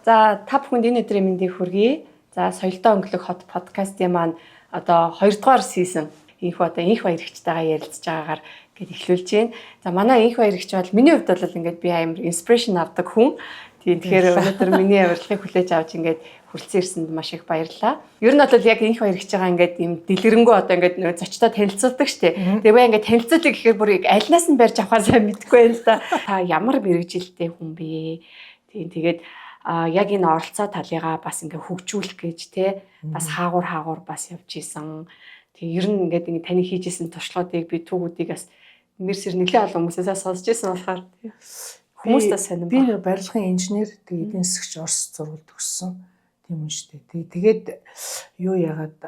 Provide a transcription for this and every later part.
За, та бүхэнд энэ өдрийн мэндийг хүргэе. За, Соёлтой өнгөлөг хот подкастын маань одоо 2 дугаар season инх одоо инх баярагчтайгаа ярилцж байгаагаар гээд эхлүүлж байна. За, манай инх баярагч бол миний хувьд бол ингээд би амар inspiration авдаг хүн. Тийм, тэгэхээр өнөөдөр миний авирлахыг хүлээж авч ингээд хүрэлцэн ирсэнд маш их баярлалаа. Ер нь бол яг инх баярагч байгаа ингээд юм дэлгэрэнгүй одоо ингээд нөө зочтой танилцуулдаг штэ. Тэгээ би ингээд танилцуулъя гэхээр бүр альнаас нь барьж авахаа сайн мэдэхгүй байна л да. Та ямар мэргэжилтэй хүн бэ? Тийм, тэгээд яг энэ оролцоо талыгаа бас ингээ хөгжүүлэх гэж те бас хаагур хаагур бас явж исэн. Тэгээ ер нь ингээд ингээ таны хийж исэн туршлагуудыг би түүхүүдийг бас нэр сэр нэлээд олон хүмүүсээс сонсч исэн болохоор хүмүүс та сонирн Би нэг барилгын инженер, тэгээ эдийн засгч, Орос сургууль төгссөн тийм юм шүү дээ. Тэгээд юу яагаад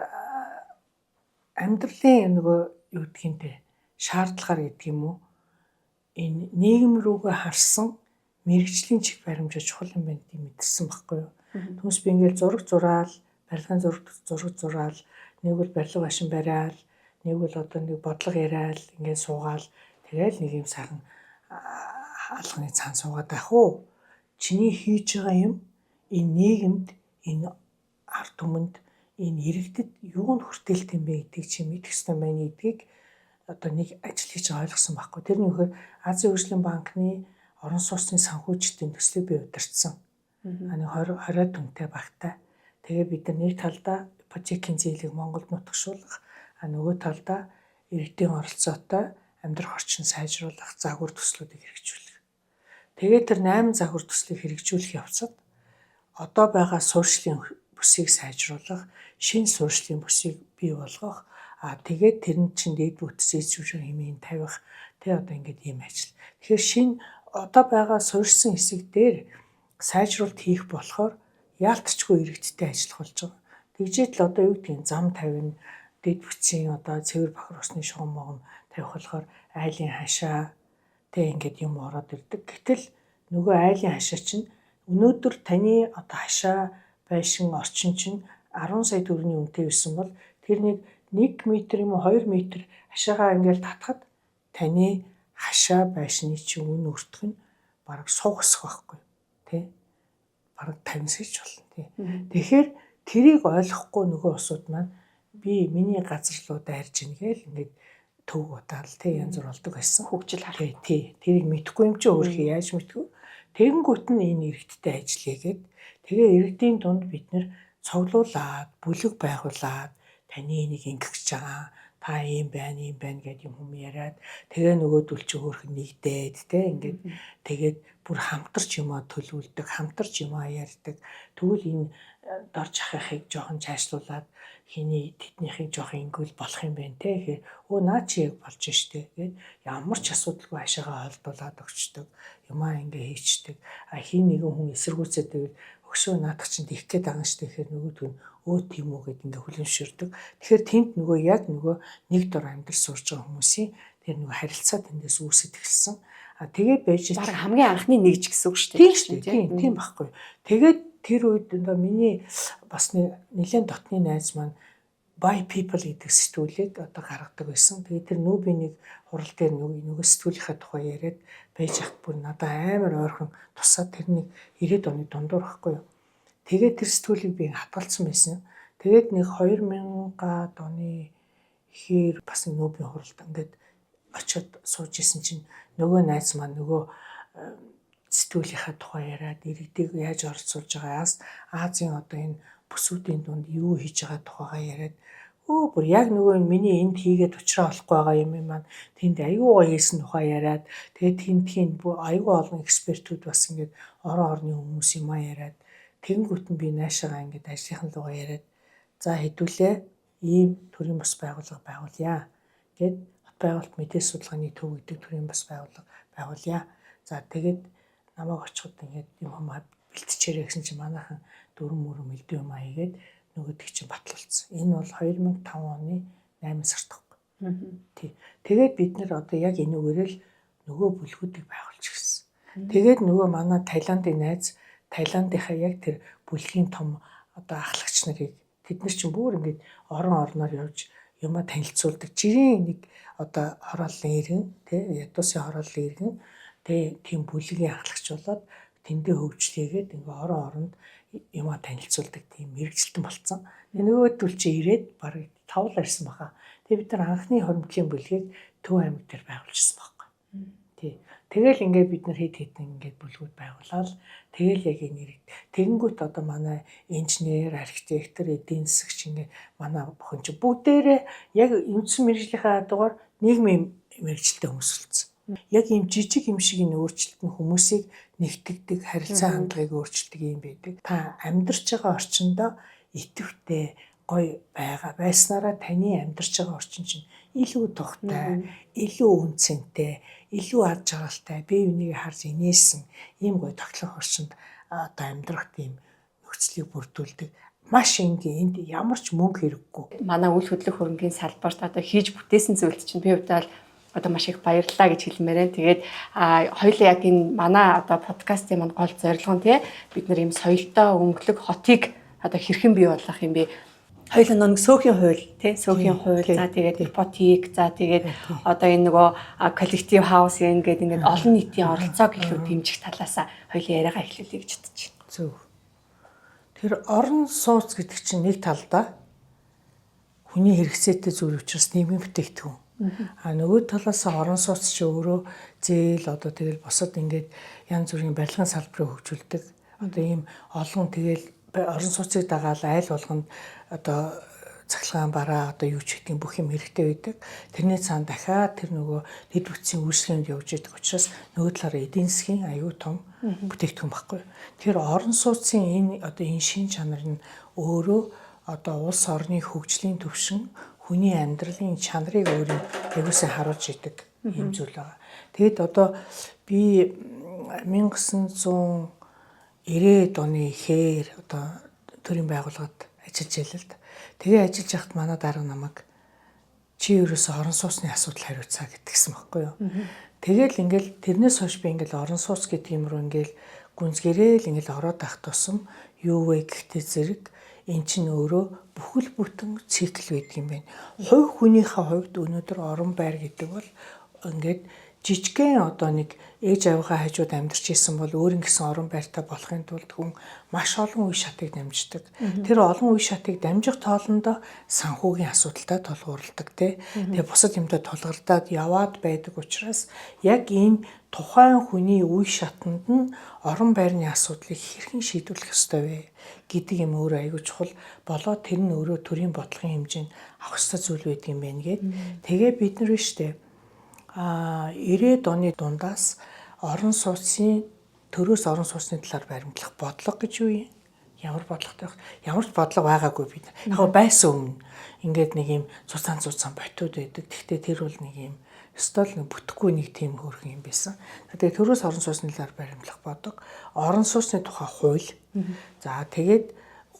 амьдралын нөгөө юу гэдгийг те шаардлагаар гэдэг юм уу, энэ нийгэм рүүгээ харсан мэргэжлийн чиг баримжаа чухал юм байна гэдгийг мэдэрсэн байхгүй юу. Түүнээс би ингээл зураг зураал, барилгын зураг зураг зураал, нэг бол барилга башин бариал, нэг бол одоо нэг бодлого яриад ингээд суугаал, тэгэл нэг юм сайхан алганы цаан суугаад байх уу? Чиний хийж байгаа юм энэ нийгэмд, энэ ард түмэнд, энэ иргэдэд юу нь хүртээлт юм бэ гэдгийг чи мэдэх ёстой байна гэдгийг одоо нэг ажил хийж байгаа ойлгосон байхгүй. Тэр нь юухээр Азийн хөгжлийн банкны орон сууцны санхүүжилтийн төслийг би удирдсан. А нэг 20 20 түнтэй багтай. Тэгээ бид нар нэг талдаа ипотекийн зээлийг Монголд нутагшуулах, а нөгөө талдаа иргэдийн оролцоотой амьдрах орчин сайжруулах загвар төслүүдийг хэрэгжүүлэх. Тэгээд тэр 8 загвар төслийг хэрэгжүүлэх явцад одоо байгаа суурьшлын бүсийг сайжруулах, шинэ суурьшлын бүсийг бий болгох, а тэгээд тэр нь чинь дээд бүтц эзэмших хэмээн тавих, тэ одоо ингээд ийм ажил. Тэгэхээр шинэ одоо байгаа суурьшсан хэсэг дээр сайжруулалт хийх болохоор яалтчгүй иргэдтэй ажиллах болж байгаа. Тэгжээд л одоо юу гэдгийг зам тавина, дээд бүтцийн одоо цэвэр бохир усны шугам могом тавих болохоор айлын хашаа тэ ингээд юм ороод ирдэг. Гэтэл нөгөө айлын хашаа чинь өнөөдөр таны одоо хашаа байшин орчин чинь 10 сая төгрөгийн үнэтэй байсан бол тэр нэг 1 м юм уу 2 м хашаагаа ингээл татхад таны хашаа байшины чинь үн өртөх нь бараг суг өсөх байхгүй тий, бараг 50 сая ч болно тий. Тэгэхээр тэрийг ойлгохгүй нөгөө улсууд маань би миний газар руу дайрж ийн гээл ингээд төв удаал тий янз бүр болдог байсан. Хөгжил харах. Тий, тэрийг мэдэхгүй юм чи өөрхий яаж мэдгүй. Тэгэнгүүт нь энэ иргэдтэй ажиллая гэд. Тэгээ иргэдийн дунд бид нэр цуглуулад, бүлэг байгуулад, таны энийг ингэх гэж байгаа, та ийм байна, ийм байна гэд юм хүм яриад, тэгээ нөгөөдөл чи хөөрхөн нэгдээд те ингээд тэгээд бүр хамтарч юмаа төлөвлөдөг, хамтарч юмаа ярьдаг. Тэгвэл энэ дор жахахыг жоохон чаашлуулад хиний тэднийхийг жоохон ингүүл болох юм байна те гэхээр өө наа чи яг болж штэ гэд ямар ч асуудалгүй хашаагаа холдуулаад өгчдөг, юмаа ингээ хийчдэг. А хин нэгэн хүн эсэргүүцээд байвал өшөө наадах чинь тийх гээд байгаа штэ гэхээр нөгөөдг нь өө тийм үү гэд ингээ хүлэмжшэрдэг. Тэгэхээр тэнд нөгөө яг нөгөө нэг дор амьдрал сурж байгаа хүмүүсийн тэр нөгөө харилцаа тэндээс үүсэж эхэлсэн. А тэгээ байж Бараг хамгийн анхны нэгж гэсэн үг шүү дээ. Тийм шүү дээ. Тийм, тийм байхгүй. Тэгээд тэр үед одоо миний бас нэлээд дотны найз маань by people гэдэг сэтгүүлийг одоо гаргадаг байсан. Тэгээд тэр нүүбийн нэг хурал дээр нөгөө сэтгүүлийнхээ тухай яриад байж хат бүр надад амар ойрхон тусаад, тэр нэг 90-ад оны дундуур байхгүй юу. Тэгээд тэр сэтгүүлийг би хадгалсан байсан. Тэгээд нэг 2000-аад оны ихээр бас нэг нүүбийн хуралд ингээд очиод сууж исэн чинь нөгөө найз маань нөгөө сэтгүүлийнхээ тухай яриад, иргэдийг яаж оролцуулж байгаа, Азийн одоо энэ бүсүүдийн дунд юу хийж байгаа тухайгаа яриад, өө бүр яг нөгөө миний энд хийгээд учраа олохгүй байгаа юм маань тэнд аюу гоё хийсэн тухай яриад, тэгээд тэндхийн аюу олон экспертүүд бас ингээд орон орны хүмүүс юм а яриад, тэгэнгүүт нь би наашаага ингээд ажлынхан лугаа яриад, за хэдүүлээ ийм төрийн бас байгууллага байгуулъя гэд, хот байгуулалт мэдээ судалгааны төв гэдэг төрийн бас байгууллага байгуулъя. За, тэгээд намайг очиход ингээд юм хам бэлтжээрэй гэсэн чинь манайхан дөрөв мөрөн мэлдүү юм а хийгээд нөгөөдөг чинь батлуулсан. Энэ бол 2005 оны 8 сард байхгүй. Тий. Тэгээд бид нэр одоо яг энүүгээрээ л нөгөө бүлгүүдийг байгуулж гисэн. Тэгээд нөгөө манай Таиландын найз Таиландынхаа яг тэр бүлгийн том одоо ахлагч нарыг, тэд нар чинь бүр ингээд орон орноор явж юмаа танилцуулдаг. Жирийн нэг одоо хорооллын иргэн тий, ядуусын хорооллын иргэн тий, тийм бүлгийн ахлагч болоод Тэндээ хөгжлийгээд ингээ орон оронд юмаа танилцуулдаг тийм мэргэжилтэн болцсон. Тэгээ нөгөөдөл чи ирээд бараг тавл арьсан баха. Тэгээ бид нар анхны хоримтлын бүлгийг Төв аймаг дээр байгуулжсэн байхгүй. Тий. Тэгэл ингээ бид нар хэд хэдэн ингээд бүлгүүд байгуулаад тэгэл яг энэ иргэд. Тэгэнгүүт одоо манай инженер, архитектор, эдийн засагч ингээ манай бүхэн чи бүгдээрээ яг үндсэн мэргэжлийнхээ дугаар нийгмийн мэргэжилтэй хүмүүс болсон. Яг ийм жижиг юм шиг энэ өөрчлөлт нь хүмүүсийг нэгтгэдэг, харилцаа хандлагыг өөрчилдөг юм байдаг. Та амьдарч байгаа орчиндоо идэвхтэй гоё байгаа байснараа таны амьдарч байгаа орчин чинь илүү тухтай, илүү үн цэнтэй, илүү ад жаргалтай, бие биенийг харж инээсэн ийм гоё тогтлох орчинд одоо амьдрах тийм нөхцөлийг бүрдүүлдэг. Маш энгийн, энд ямар ч мөнгө хэрэггүй. Манай үйл хөдлөх хөрөнгийн салбарт одоо хийж бүтээсэн зүйлд чинь би хувьдаа л одоо маш их баярлалаа гэж хэлмээр байна. Тэгээд хоёулаа яг энэ манай одоо подкастын маань гол зорилго нь тий бид нар ийм соёлтой өнгөлөг хотыг одоо хэрхэн бий болгох юм бэ? Хоёулаа нэг сөөхийн хууль тий сөөхийн хууль, за тэгээд ипотек, за тэгээд одоо энэ нөгөө collective housing гэдэг ингээд олон нийтийн оролцоог илүү дэмжих талаасаа хоёулаа яриагаа эхлүүлье гэж бодож байна. Зөв. Тэр орон сууц гэдэг чинь нэг талдаа хүний хэрэгцээтэй зүйл учраас нийгмийн бүтээгдэхүүн. А нөгөө талаас орон сууц чи өөрөө зээл одоо тэгэл бусад ингээд янз бүрийн барилгын салбарыг хөгжүүлдэг. Одоо ийм олон тэгэл орон сууцыг дагаал айл болгонд одоо цахилгаан бараа одоо юу ч гэдгийг бүх юм хэрэгтэй байдаг. Тэрний цаана дахиад тэр нөгөө дэд бүтцийн үйлчлэгэнд явж идэг учраас нөгөө талаараа эдийн засгийн аюу том бүтээгдэхүүн баггүй. Тэгэхээр орон сууцын энэ одоо энэ шин чанар нь өөрөө одоо улс орны хөгжлийн төвшин, хүний амьдралын чанарыг өөр аягүй сайн харуулж идэг юм зүйл байгаа. Тэгэд одоо би 1990-ад оны ихээр одоо төрийн байгууллагад ажиллаж байлаа л да. Тэгээ ажиллаж байхад манай дарга намайг чи ерөөсөө орон сууцны асуудал хариуцаа гэдгийгсэн байхгүй юу. Тэгэл ингээл тэрнээс хойш би ингээл орон сууц гэдэг юм руу ингээл гүнзгэрэл ингээл ороод ах тусам юу вэ гэхдээ зэрэг эн чинь өөрөө бүхэл бүтэн цикл байдаг юм байна. Хувь хүнийхээ хувьд өнөөдөр орон байр гэдэг бол ингээд жижигхэн одоо нэг ээж авийнхаа хажууд амьдарч исэн бол өөр ингэсэн орон байртай болохын тулд хүн маш олон үе шатыг дамждаг. Тэр олон үе шатыг дамжих тоолондоо санхүүгийн асуудалтай тулгуурладаг тий. Тэгээ бусад юмтай тулгардаад яваад байдаг учраас яг энэ тухайн хүний үе шатанд нь орон байрны асуудлыг хэрхэн шийдвэрлэх ёстой вэ гэдэг юм өөрөө аягүй чухал болоо тэр нь өөрөө төрийн бодлогын хэмжээнд авах ёстой зүйл байдаг юм байна гэд. Тэгээ бид нар биш үү 90-ад оны дундаас орон сууцны төрөөс орон сууцны талаар баримтлах бодлого гэж юу юм? Ямар бодлоготой вэ? Ямар ч бодлого байгаагүй бид. Яг байсан өмнө ингээд нэг юм цуцаан ботууд байдаг. Гэхдээ тэр бол нэг юм ёстой л бүтэхгүй нэг тийм хөөрхөн юм байсан. Тэгээ төрөөс орон сууцны талаар баримтлах бодлого, орон сууцны тухай хууль. За тэгээд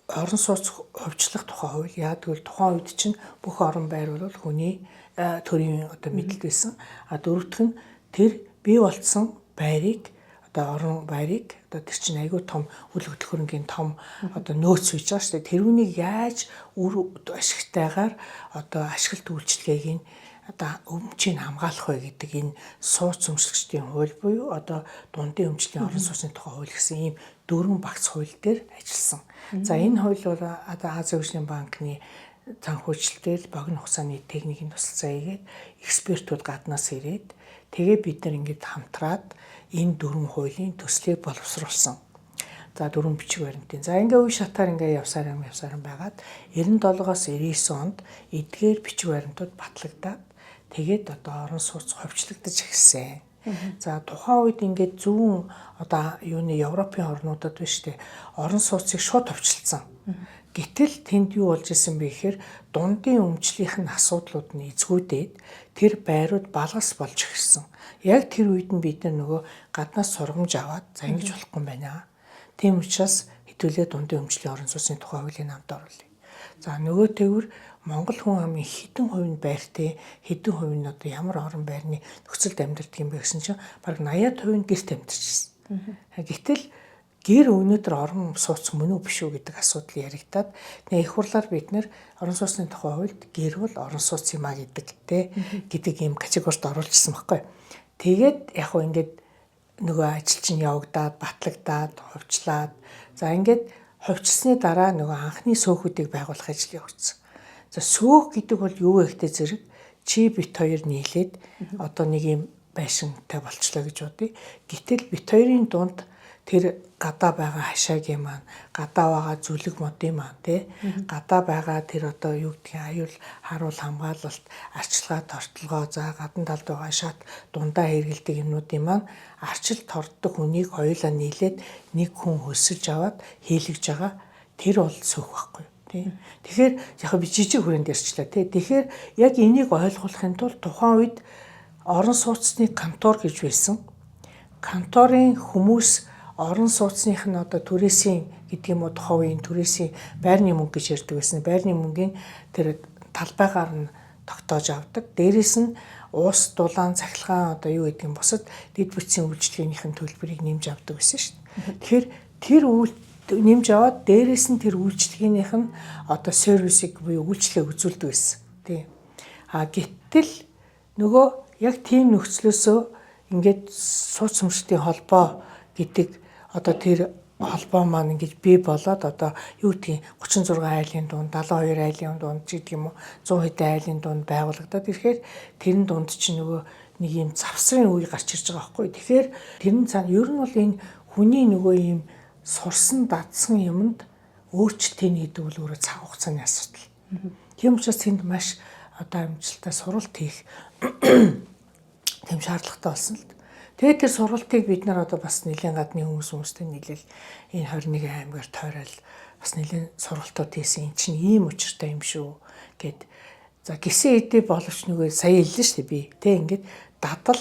орон сууц хувьчлах тухай хууль. Яг тэгвэл тухайн үед чинь бүх орон байр бол хүний төрийн одоо мэдлэлд байсан. А дөрөвдөх нь тэр бий болцсон байрыг одоо орон байрыг одоо тэр чинь айгүй том үл хөдлөх хөрөнгийн том одоо нөөц үйж байгаа шүү дээ. Тэрүүнийг яаж үр ашигтайгаар одоо ашиглалт үйлчилгээг нь одоо өмчийг хамгаалах вэ гэдэг энэ сууц өмчлөгчдийн хууль буюу одоо дундын өмчлийн орон сууцны тухай хууль гэсэн ийм дөрвөн багц хууль дээр ажилласан. За энэ хууль бол одоо Азийн хөгжлийн банкны санхүүжилтэл богино хугацааны техникийн тусалцаа хийгээд экспертүүд гаднаас ирээд тэгээ бид нар ингээд хамтраад энэ дөрвөн хуулийн төслийг боловсруулсан. За дөрвөн бичиг баримтын. За ингээ үе шатаар ингээ явсаар юм байгаад 97-оос 99 онд эдгээр бичиг баримтууд батлагдаад тэгээд одоо орон сууц хувьчлагдаж эхэлсэн. За тухайн үед ингээд зүүн одоо юуны Европын орнуудад биш үү орон сууцыг шууд хувьчилсан. Гэтэл тэнд юу болж исэн бэ гэхээр дундын өмчлийнх нь асуудлууд нь эзгүүдээд тэр байрууд балгас болж эхэлсэн. Яг тэр үед нь бид нар нөгөө гаднаас сургамж аваад за ингэж болохгүй юм байна. Тийм учраас хэдүүлээ дундын өмчлийн орон сууцны тухай хуулийн намд оруулъя. За нөгөө төвөр Монгол хүн амын хэдэн хувь нь байртай, хэдэн хувь нь одоо ямар орон байрны нөхцөлд амьдардаг юм бэ гэсэн чинь бараг 80% нь гэрт амьдарч ирсэн. Гэтэл гэр өнөөдөр орон сууц мөн үү биш үү гэдэг асуудал яригдаад тэгээ их хурлаар бид нэр орон сууцны тухай хуульд гэр бол орон сууц юм а гэдэг те гэдэг ийм категорид оруулчихсан байхгүй. Тэгээд яг хөө ингээд нөгөө ажил чинь явагдаад, батлагдаад, хувьчлаад за ингээд хувьчилсны дараа нөгөө анхны сөөхүүдийг байгуулах ажил явагдсан. За сөөх гэдэг бол юу вэ гэхтэй зэрэг чи бит хоёр нийлээд одоо нэг юм байшинтай болчлоо гэж бодъё. Гэтэл бит хоёрын дунд тэр гадаа байгаа хашаагийн маань, гадаа байгаа зүлэг модын маань тий, гадаа байгаа тэр одоо юу гэдгийг аюул харуул хамгаалалт, арчилгаа, тортлогоо, за гадна талд байгаа шат дундаа хэрэгэлдэг юмнуудын маань арчил торддог хүнийг хоёулаа нийлээд нэг хүн хөлсөж аваад хийлгэж байгаа тэр бол сөх байхгүй тий. Тэгэхээр яг би жижиг хүрээнд ярьчлаа тий. Тэгэхээр яг энийг ойлгуулахын тулд тухайн үед орон сууцны контор гэж байсан. Конторын хүмүүс орон сууцных нь одоо түрээсийн гэдэг юм уу тухайн үеийн түрээсийн байрны мөнгө гэж ярьдаг байсан. Байрны мөнгийн тэр талбайгаар нь тогтоож авдаг. Дээрээс нь уус дулаан цахилгаан одоо юу гэдэг юм бусад дэд бүтцийн үйлчилгээнийхэн төлбөрийг нэмж авдаг байсан шүү дээ. Тэгэхээр тэр үйл нэмж аваад дээрээс нь тэр үйлчилгээнийх нь одоо сервисыг буюу үйлчлэгийг үзүүлдэг байсан. Тийм. А гэтэл нөгөө яг тийм нөхцлөөсөө ингээд сууц сүмшдийн холбоо гэдэг одоо тэр холбоо маань ингэж бий болоод одоо юу гэдгийг 36 айлын дунд 72 айлын дунд ч гэдэг юм уу 100 хэдэн айлын дунд байгуулагдаад ирэхээр тэрэн дунд чинь нөгөө нэг юм завсрын үе гарч ирж байгаа байхгүй. Тэгэхээр тэрэн цаана ер нь бол энэ хүний нөгөө юм сурсан дадсан юмд өөрчлөлт хийнэ гэдэг бол өөрөө цаг хугацааны асуудал. Тийм учраас тэнд маш одоо амжилттай суралт хийх тийм шаардлагатай болсон л. Тэгээд тэр сургалтыг бид нар одоо бас нэлээд гадны хүмүүстэй нийлэл энэ 21 аймгаар тойрол бас нэлээд сургалтууд хийсэн. Эн чинь ийм учиртай юм шүү гэд. За гисэн хэдий боловч нөгөө сая хэллээ шүү дээ би. Тэ ингээд дадал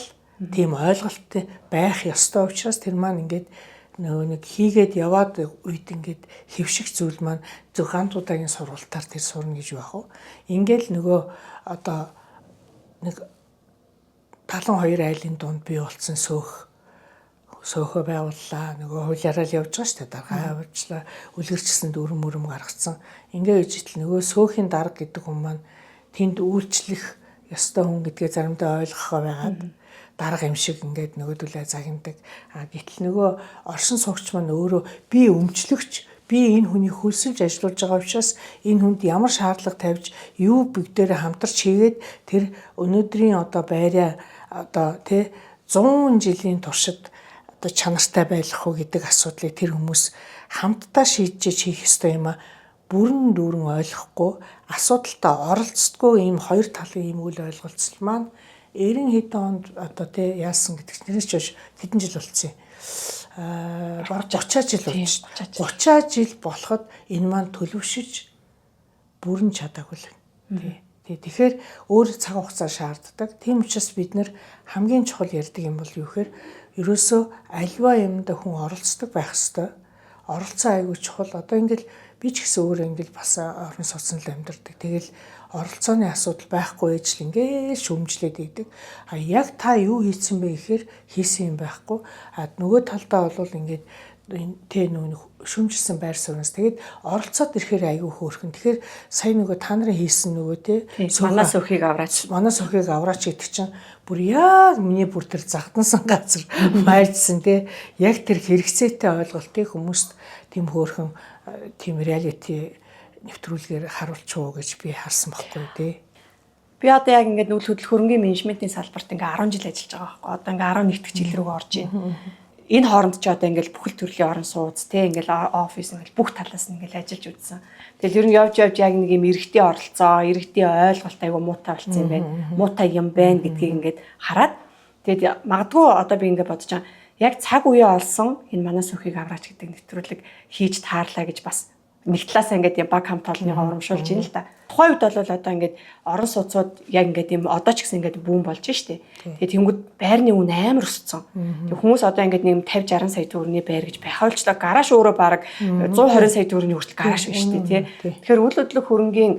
тийм ойлголттой байх ёстой учраас тэр маань ингээд нөгөө нэг хийгээд яваад үед ингээд хэвших зүйл маань зөв ганц удаагийн сургалтаар тэр сурна гэж байх уу. Ингээл нөгөө одоо нэг 72 айлын дунд бий болсон сөөхөө байгууллаа. Нөгөө хуулиараа л явж байгаа шүү дээ. Даргаа авчлаа. Үлгэрчсэн дүрм мөрөм гаргацсан. Ингээ ижил нөгөө сөөхийн дарга гэдэг хүн маань тэнд үйлчлэх ёстой хүн гэдгээ заримдаа ойлгохоо байгаад дарга юм шиг ингээд нөгөөдөлөө загнадаг. А гэтэл нөгөө оршин суугч маань өөрөө би өмчлөгч, би энэ хүний хөлсөлж ажиллуулж байгаа учраас энэ хүнд ямар шаардлага тавьж юу бүгдээрээ хамтарч хийгээд тэр өнөөдрийн одоо байраа одоо тий 100 жилийн туршид одоо чанартай байх уу гэдэг асуудлыг тэр хүмүүс хамтдаа шийдэж хийх ёстой юм а бүрэн дүүрэн ойлгохгүй асуудалтай оролцдоггүй ийм хоёр талын ийм үйл ойлголцол маань 90 хэдэн онд одоо тий яасан гэдэг чинь тэрнээс хойш хэдэн жил болцсон юм. Бараг 30 жил болж шүү. 30 жил болоход энэ маань төлөвшөж бүрэн чадаагүй л. Тий. Тэгэхээр өөр цаг хугацаа шаарддаг. Тийм учраас бид нэр хамгийн чухал ярьдаг юм бол юу гэхээр ерөөсөө альва юмдаа хүн оролцдог байх ёстой. Оролцоо айгүй чухал. Одоо ингээл би ч гэсэн өөрөө ингээл бас орон сууцнд л амьдардаг. Тэгэл оролцооны асуудал байхгүй ээж л ингээл шүмжлээд идэг. А яг та юу хийцэн бэ гэхээр хийсэн юм байхгүй. А нөгөө талдаа бол ингээд тэ нөгөө шүмжилсэн байр сууриас тэгээд оролцоод ирэхээр айгүй хөөрхөн. Тэгэхээр сая нөгөө та нарын хийсэн нөгөө тэ манай сөхийг авраач. Манай сөхийг авраач гэдэг чинь бүр яг миний бүр тэр загтансан газар майжсан тэ яг тэр хэрэгцээтэй ойлголтыг хүмүүст тийм хөөрхөн тийм реалити нэвтрүүлгээр харуулчих уу гэж би харсан байхгүй тий. Би одоо яг ингээд нүүл хөдлөх хөрөнгийн менежментийн салбарт ингээ 10 жил ажиллаж байгаа байхгүй. Одоо ингээ 11 дахь жил рүү орж байна. Энэ хооронд ч одоо ингээл бүхэл төрлийн орон сууц те ингээл офис ингээл бүх талаас нь ингээл ажиллаж үзсэн. Тэгэл ер нь явж явж яг нэг юм иргэдийн оролцоо, иргэдийн ойлголт айгу муутай болсон юм байна. Муутай юм байна гэдгийг ингээд хараад тэгээд магадгүй одоо би ингээд бодож байгаа яг цаг үеэ олсон энэ манай сүхийг авраач гэдэг нэвтрүүлэг хийж таарлаа гэж бас нэг талаасаа ингээд юм баг хамт олонныгоо урамшуулж байна л да. Тухайн үед бол одоо ингээд орон сууцуд яг ингээд юм одоо ч гэсэн ингээд бүүн болж штэ. Тэгээд тэнгууд байрны үн амар өссөн. Тэгээд хүмүүс одоо ингээд нэг 50 60 сая төгрөгийн байр гэж байхаулчлаа. Гараж өөрөө бараг 120 сая төгрөгийн хүртэл гараж байна штэ тий. Тэгэхээр үйл хөдлөх хөрөнгийн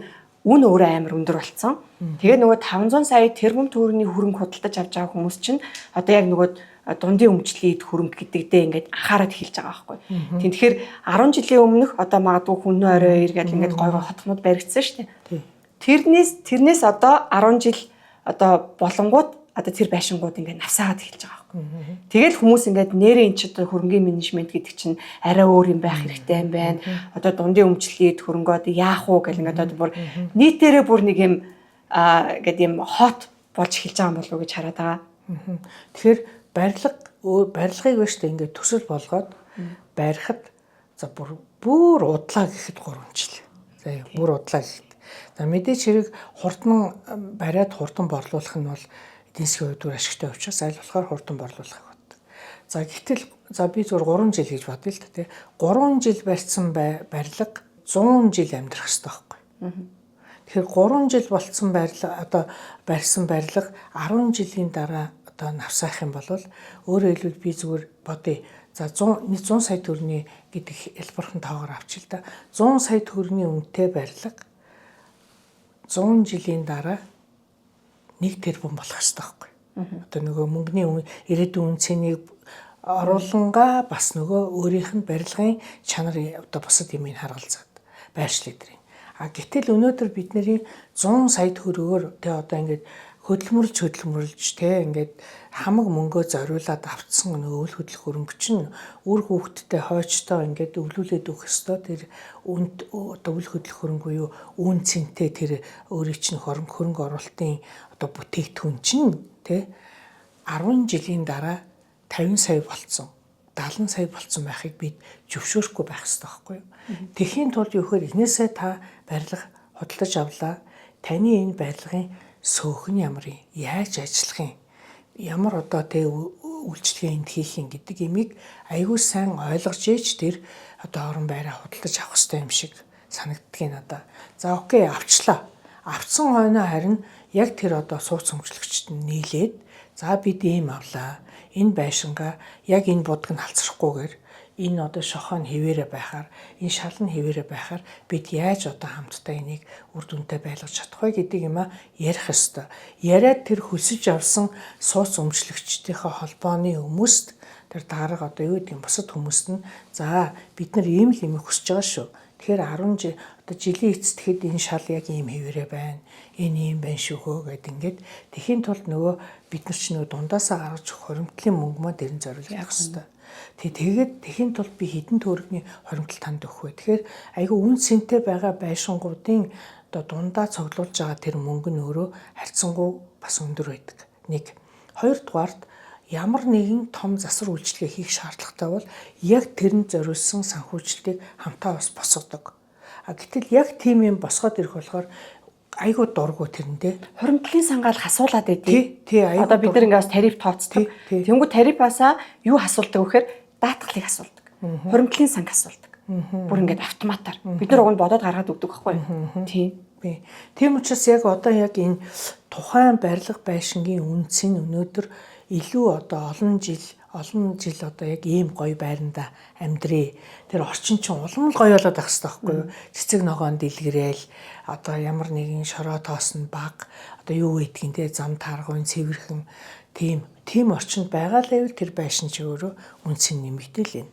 үн өөрөө амар өндөр болцсон. Тэгээ нөгөө 500 сая тэрбум төгрөгийн хөрөнгө худалдаж авч байгаа хүмүүс чинь одоо яг нөгөө дундын өмчлөлийн эд хөрөнгө гэдэгдээ ингээд анхаарал хэлж байгаа байхгүй. Тийм тэгэхээр 10 жилийн өмнөх одоо магадгүй хүн орой эргээд ингээд гой гой хотхнууд баригдсан шүү дээ. Тэрнээс одоо 10 жил одоо болонгууд одоо тэр байшингууд ингээд навсаагаад эхэлж байгаа байхгүй. Тэгэл хүмүүс ингээд нэрээ эн чинь одоо хөрөнгөний менежмент гэдэг чинь арай өөр юм байх хэрэгтэй юм байна. Одоо дундын өмчлөлт хөрөнгө одоо яах уу гэл ингээд одоо бүр нийтээрээ бүр нэг юм гээд юм хот болж эхэлж байгаа юм болов уу гэж хараад байгаа. Тэгэхээр барилга барилгыг ба штэ ингээд төсөл болгоод барихад за бүр удлаа гэхэд 3 жил. За бүр удлаа гэхэд. За мэдээч хэрэг хурдан бариад хурдан борлуулах нь бол эдийн засгийн хувьд үр ашигтай учраас аль болохоор хурдан борлуулахыг боддог. За гэтэл за би зөвхөн 3 жил гэж бодъё л да тий. 3 жил барьсан барилга 100 жил амьдрах хэрэгтэй байхгүй. Тэгэхээр 3 жил болцсон барилга одоо барьсан барилга 10 жилийн дараа одоо навсаах юм бол өөрөөр хэлбэл би зүгээр бодъё. За 100 сая төгрөгийн гэдэг хэлбэрхэн тоогоор авчил та. 100 сая төгрөгийн үнэтэй барилга 100 жилийн дараа 1 тэрбум болох ёстой байхгүй. Одоо нөгөө мөнгөний ирээдүйн үн цэнийг оруулангаа бас нөгөө өөрийнх нь барилгын чанар одоо бусад юмыг харгалзаад байршлыг дэрийн. А гэтэл өнөөдөр бидний 100 сая төгрөгөөр тэ одоо ингээд хөдөлмөрлж тэ ингээд хамаг мөнгөө зориулаад авцсан нөгөө үл хөдлөх хөрөнгө чинь үр хүүхэдтэй хойчтой ингээд өвлүүлээд өгөх ёстой тэр үнд одоо үл хөдлөх хөрөнгө буюу үн цэнтэй тэр өөрийн чинь хөрөнгө оруулалтын одоо бүтээгдэхүүн чинь тэ 10 жилийн дараа 50 сая болцсон 70 сая болцсон байхыг бид зөвшөөрөхгүй байх ёстой байхгүй юу. Тэхийн тулд юу гэхээр эхнээсээ та барилга худалдаж авлаа. Таны энэ барилгын сөөх нь ямар юм? Яаж ажиллах юм? Ямар одоо тэ үйлчлэгээ энд хийх юм гэдэг имийг аягүй сайн ойлгож ээж тэр одоо орон байраа худалдаж авах хэрэгтэй юм шиг санагддгийг надаа. За окей авчлаа. Авцсан хойноо харин яг тэр одоо сууц өмчлөгчд нь нийлээд за бид ийм авлаа. Энэ байшингаа яг энэ будаг нь халцрахгүйгээр энэ одоо шохоо нь хэвээрээ байхаар энэ шал нь хэвээрээ байхаар бид яаж одоо хамтдаа энийг үр дүнтэй байлгаж чадах вэ гэдэг юм а ярих ёстой. Яриад тэр хүсэж авсан сууц өмчлөгчдийнхээ холбооны хүмүүст тэр дарга одоо юу гэдэг юм бусад хүмүүст нь за бид нар ийм л юм хүсэж байгаа шүү. Тэгэхээр 10 жил одоо жилийн эцэст тэгэхэд энэ шал яг ийм хэвээрээ байна. Энэ ийм байна шүү хөө гэд ингээд тэхийн тулд нөгөө бид нар ч нөгөө дундаасаа гаргаж өгөх хоримтлын мөнгө маа дэрэн зориулах ёстой. Тэгээд тэхийн тулд би хэдэн төгрөгийн хоримтол танд өгөх вэ? Тэгэхээр айгүй үн цэнтэй байгаа байшингуудын одоо дундаа цуглуулж байгаа тэр мөнгө нь өөрөө харьцангуй бас өндөр байдаг. Нэг. Хоёрдугаарт ямар нэгэн том засвар үйлчилгээ хийх шаардлагатай бол яг тэрэнд зориулсан санхүүжилтийг хамтаа бас босгодог. А гэтэл яг тийм юм босгоод ирэх болохоор айгүй дургу тэрэндээ. Хуримтлалын сангаал хасуулаад байдیں۔ Тий, айгүй. Одоо бид нар ингээс тариф тооцдог. Тэнгүү тарифаасаа юу асуулдаг вэ гэхээр даатгалыг асуулдаг. Хуримтлалын санг асуулдаг. Бүр ингээд автоматар. Бид нар уг нь бодоод гаргаад өгдөг байхгүй юу? Тий. Тийм учраас яг одоо яг энэ тухайн барилга байшингийн үнц нь өнөөдөр илүү одоо олон жил одоо яг ийм гоё байранда амьдрээ. Тэр орчин чинь улам л гоё болоод байх хэрэгтэй байхгүй юу? Цэцэг ногоон дэлгэрэл одоо ямар нэгэн шороо тоос нь баг одоо юу гэдгийг те зам тааргуйн цэвэрхэн тийм орчинд байгаа л байвал тэр байшин чи өөрөө үнц нь нэмэгдэл юм.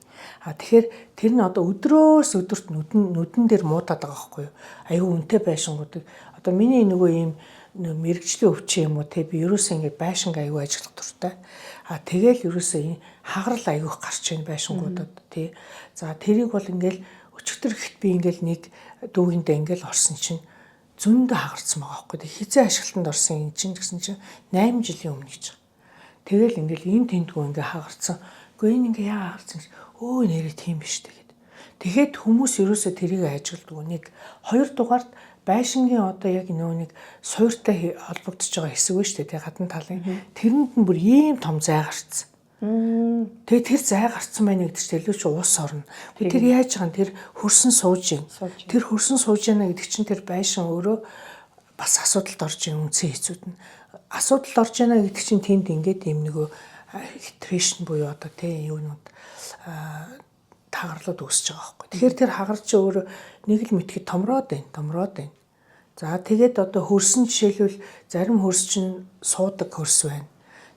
А тэгэхээр тэр нь одоо өдрөөс өдөрт нүдэн дээр муудаад байгаа байхгүй юу? Аюу үнэтэй байшингуудыг одоо миний нөгөө ийм мэрэгжлийн өвчин юм уу те би ерөөсөө ингээд байшинг аюу ажиллах дуртай. А тэгэл ерөөсөө энэ хагарал аюух гарч ийн байшингуудад тий. За тэрийг бол ингээл өчигдөр ихэд би ингээл нэг дүүгэндээ ингээл орсон чинь зөндөө хагарцсан байгаа байхгүй. Хизээ ашиглалтанд орсон юм чинь гэсэн чинь 8 жилийн өмнө гэж. Тэгэл ингээл энэ тэндгүү ингээ хагарцсан. Үгүй энэ ингээ яа хагарцсан гэж өө нэрээ тийм биш тэгээд. Тэгэхэд хүмүүс ерөөсөө тэрийг ажигладаг. Нэг хоёрдугаарт байшингийн одоо яг нөгөө нэг суйртай холбогдож байгаа хэсэг ба шүү дээ гадна талын тэрэнд нь бүр ийм том зай гарцсан. Тэгээ тэр зай гарцсан байна гэдэг чинь илүү чи ус орно. Тэгээ тэр яаж байгаа юм тэр хөрсөн сууж юм. Тэр хөрсөн сууж яана гэдэг чинь тэр байшин өөрөө бас асуудалд орж юм үнцэн хэцүүд нь. Асуудалд орж яана гэдэг чинь тэнд ингээд ийм нөгөө хитришн буюу одоо тий юунууд тагарлууд үүсэж байгаа байхгүй. Тэгэхээр тэр хагарч чи өөрөө нэг л мэтгэд томроод байна. За тэгээд одоо хөрсөн жишээлбэл зарим хөрс чинь суудаг хөрс байна.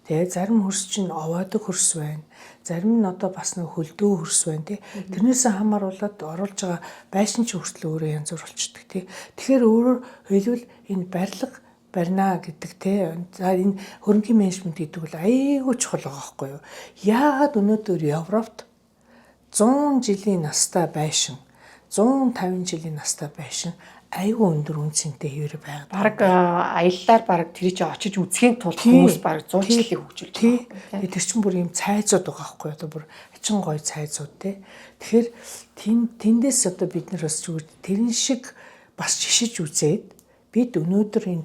Тэгээ зарим хөрс чинь овоодог хөрс байна. Зарим нь одоо бас нэг хөлдөө хөрс байна тий. Тэрнээсээ хамааруулаад оруулж байгаа байшин чинь хүртэл өөрөө янз бүр болчдөг тий. Тэгэхээр өөрөөр хэлбэл энэ барилга Барина гэдэг те. За, энэ хөрөнгийн менежмент гэдэг бол айгүй чухал байгаа байхгүй юу? Яагаад өнөөдөр Европт 100 жилийн настай байшин, 150 жилийн настай байшин айгүй өндөр үнэ цэнтэй хэвээр байгаад. Бараг аяллаар бараг тэр чинь очиж үзэхийн тулд хүмүүс бараг 100 жилийг хөгжүүлж байгаа. Тэр чинь бүр ийм цайзууд байгаа байхгүй одоо бүр ачин гоё цайзууд те. Тэгэхээр тэндээс одоо бид нар бас зүгээр тэрэн шиг бас жишиж үзээд бид өнөөдөр энэ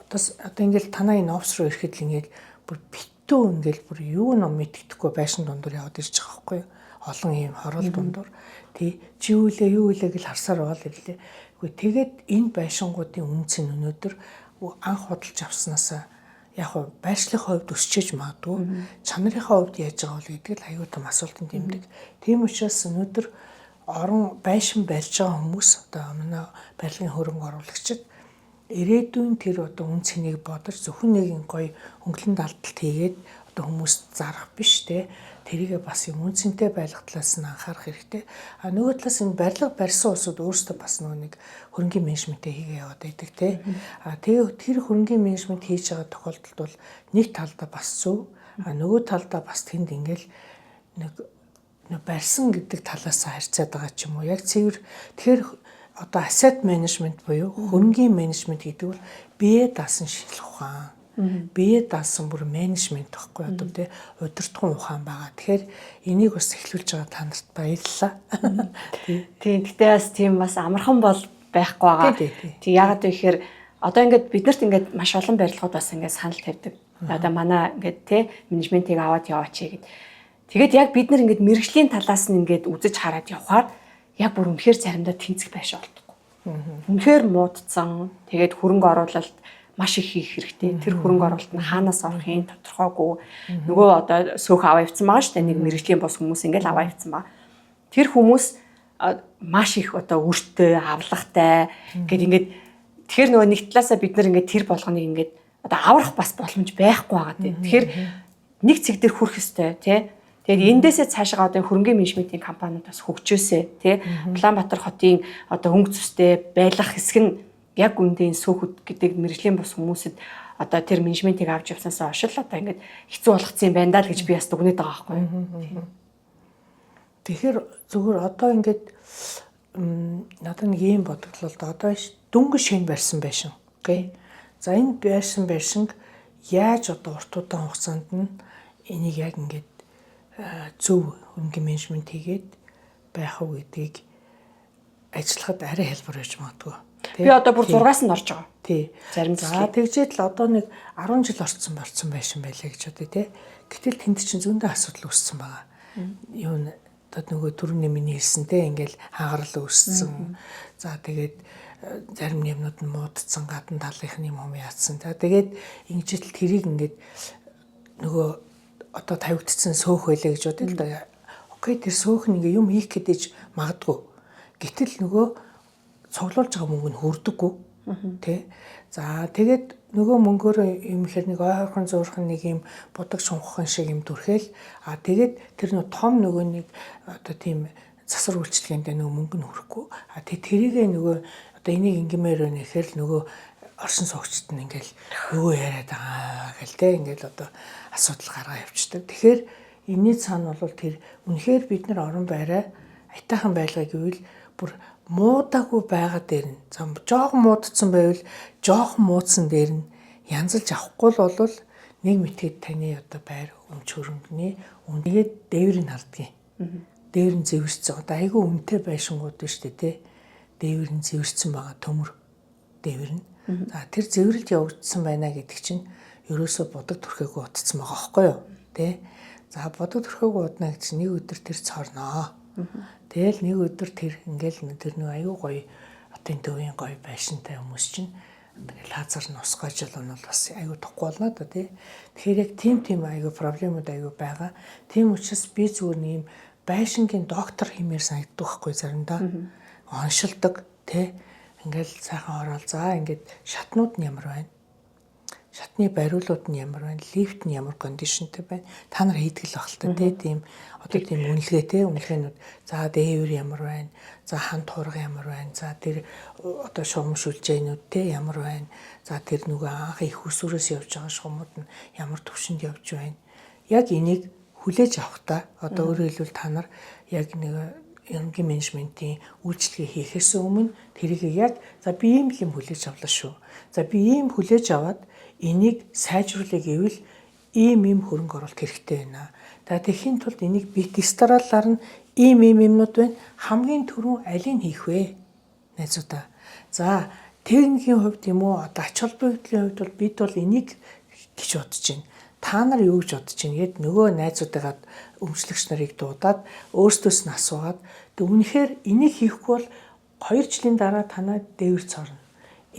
одоо ингээл танаа энэ офс руу ирэхэд л ингээл бүр битүү ингээл бүр юу ном мэддэхгүй байшин дундуур яваад ирж байгаа байхгүй юу? Олон ийм хорол дундуур. Тий, чи юу үлээ, юу үлээ гэж харсаар байгаа л ирлээ. Үгүй, тэгээд энэ байшингуудын үнэ цэн өнөөдөр анх худалж авснаасаа яг хуу байршлын хувьд өсчээж магадгүй, чанарын хувьд яаж байгаа бол гэдэг л аюу том асуултын тэмдэг. Тийм учраас өнөөдөр орон байшин барьж байгаа хүмүүс, одоо манай барилгын хөрөнгө оруулагчид ирээдүйн тэр одоо үн цэнийг бодож зөвхөн нэг гоё хөнгөлөн далдалт хийгээд одоо хүмүүст зарах биш те, тэрийгээ бас юм үн цэнтэй байлгах талаас нь анхаарах хэрэгтэй. А нөгөө талаас энэ барилга барьсан улсууд өөрсдөө бас нөгөө нэг хөрөнгийн менежментээ хийгээ яваад байдаг те. А тэгээ тэр хөрөнгийн менежмент хийж байгаа тохиолдолд бол нэг талдаа бас зөв, а нөгөө талдаа бас тэнд ингээл нэг барьсан гэдэг талаас харьцаад байгаа ч юм уу. Яг цэвэр тэгэхээр одоо asset management буюу хөрөнгийн менежмент гэдэг бол бие даасан шинжлэх ухаан. Бие даасан бүр менежмент байхгүй одоо тий, удирдахуун ухаан байгаа. Тэгэхээр энийг бас эхлүүлж байгаа та нарт баярлалаа. Тийм. Гэтэ бас тийм бас амархан бол байхгүй байгаа. Тий, яагаад вэ гэхээр одоо ингээд биднэрт ингээд маш олон барилгууд бас ингээд санал тавьдаг. Одоо манай ингээд тий менежментийг аваад яваач гэд. Тэгээд яг бид нар ингээд мэргэжлийн талаас нь ингээд үзэж хараад явхаар яг бүр үнэхээр заримдаа тэнцэх байшин олдохгүй. Үнэхээр муудсан. Тэгээд хөрөнгө оруулалт маш их хийх хэрэгтэй. Тэр хөрөнгө оруулалт нь хаанаас орох юм тодорхойгүй. Нөгөө одоо сөөх аваа явцсан байгаа шүү дээ. Нэг мэргэжлийн бос хүмүүс ингээл аваа явцсан ба. Тэр хүмүүс маш их одоо өртөө, авлагатай гэд ингээд тэгэхээр нөгөө нэг талаасаа бид нар ингээд тэр болгоныг ингээд одоо аврах бас боломж байхгүй байгаа тийм. Тэгэхээр нэг цэг дээр хүрэх ёстой тий. Тэгээд эндээсээ цаашаа одоо хөрөнгөний менежментийн компаниуд бас хөгжөөсэй тий. Улаанбаатар хотын одоо өнгө зүйтэй байлгах хэсэг нь яг үндэ энэ сөөхөд гэдэг мэргэжлийн бус хүмүүсэд одоо тэр менежментийг авч явсанаас хойш л одоо ингээд хэцүү болгоцсон юм байна даа л гэж би бас дүгнээд байгаа байхгүй юу. Тэгэхээр зүгээр одоо ингээд надад нэг юм бодогдлоо л да. Одоо дөнгөж шинэ барьсан байшин. Окей. За, энэ байрсан байшинг яаж одоо урт удаан хугацаанд нь энийг яг ингээд зөв хөрөнгөний менежмент хийгээд байх уу гэдгийг ажиллахад арай хялбар байж магадгүй. Би одоо бүр 6-аас нь орж байгаа. Тий. Зарим За, тэгжээд л одоо нэг 10 жил орцсон борцсон байшин байлаа гэж бодъё те. Гэтэл тэнд чинь зөндөө асуудал үүссэн байгаа. Юу н одоо нөгөө түрүүний миний хэлсэн те, ингээл хагарал үүссэн. За, тэгээд зарим юмнууд нь муудсан, гадна талынх нь юм юм яатсан. За, тэгээд ингэж л тэрийг ингээд нөгөө одоо тавигдсан сөөх байлаа гэж бодъё л да. Окей, тэр сөөх нь ингээ юм хийх гэдэж магадгүй. Гэтэл нөгөө цуглуулж байгаа мөнгө нь хүрдэггүй. Тэ. За, тэгээд нөгөө мөнгөөр юм ихээр нэг ойрхон зуурхан нэг юм будаг шунххан шиг юм түрхээл, а тэгээд тэр нөгөө том нөгөө нэг одоо тийм засвар үйлчилгээндээ нөгөө мөнгө нь хүрэхгүй. А тэг тэрийгээ нөгөө одоо энийг ингэмээр байна гэхээр л нөгөө оршин суугчид нь ингээл юу яриад байгаа гэл те, ингээл одоо асуудал гаргаа явчихдаг. Тэгэхээр энэний цаана бол тэр үнэхээр бид нар орон байраа аятайхан байлгаа гэвэл бүр муудаагүй байгаа дээр нь, за, жоохон муудсан байвал жоохон муудсан дээр нь янзалж авахгүй л бол нэг мэтгэд таны одоо байр өмч хөрөнгөний үнэгээд дээврийг хардгийг. Дээвэр нь зэвэрсэн. Одоо айгүй үнэтэй байшингууд нь шүү дээ тий. Дээвэр нь зэвэрсэн байгаа, төмөр дээвэр нь. За, тэр зэвэрлж явагдсан байна гэдэг чинь ерөөсөө будаг түрхээгүй утцсан байгаа байхгүй юу? Тэ? За, будаг түрхээгүй удна гэж чинь нэг өдөр тэр цорноо. Тэгэл нэг өдөр тэр ингээл тэр нэг аюу гоё хотын төвийн гоё байшинтай хүмүүс чинь тэгэл лазер нь усгойж л нь бол бас аюу тухгүй болно да тий. Тэгэхээр яг тийм тийм аюу проблемууд аюу байгаа. Тийм учраас би зүгээр нэг юм байшингийн доктор хэмээр санагддаг байхгүй заримдаа. Оншилдог тий. Ингээл сайхан ороод, за, ингээд шатнууд нь ямар байна? Шатны бариулууд нь ямар байна? Лифт нь ямар condition тэй байна? Та нар хийдэг л байх л та, тийм одоо тийм үнэлгээ, те, үнэлгээнүүд. За, дээвэр ямар байна? За, хан туурга ямар байна? За, тэр одоо шугам шүлжээнүүд, те, ямар байна? За, тэр нөгөө анх их усүрээс явж байгаа шугамуд нь ямар төвшөнд явж байна? Яг энийг хүлээж авахдаа, одоо өөрөөр хэлбэл, та нар яг нэг ерөнхий менежментийн үйлчилгээ хийхээс өмнө тэрийг яг за, би ийм л юм хүлээж авлаа шүү. За, би ийм хүлээж аваад энийг сайжруулъя гэвэл ийм ийм хөрөнгө оруулалт хэрэгтэй байна. За, тэгэхийн тулд энийг би тест дараалалаар нь ийм ийм юмнууд байна. Хамгийн түрүүн алийг хийх вэ? Найзуудаа. За, техникийн хувьд юм уу, одоо ач холбогдлын хувьд бол бид бол энийг гэж бодож байна. Та нар юу гэж бодож байна гээд нөгөө найзуудаагаа, өмчлөгч нарыг дуудаад, өөрсдөөс нь асуугаад, тэг үнэхээр энийг хийхгүй бол 2 жилийн дараа танаа дээвэр цорно.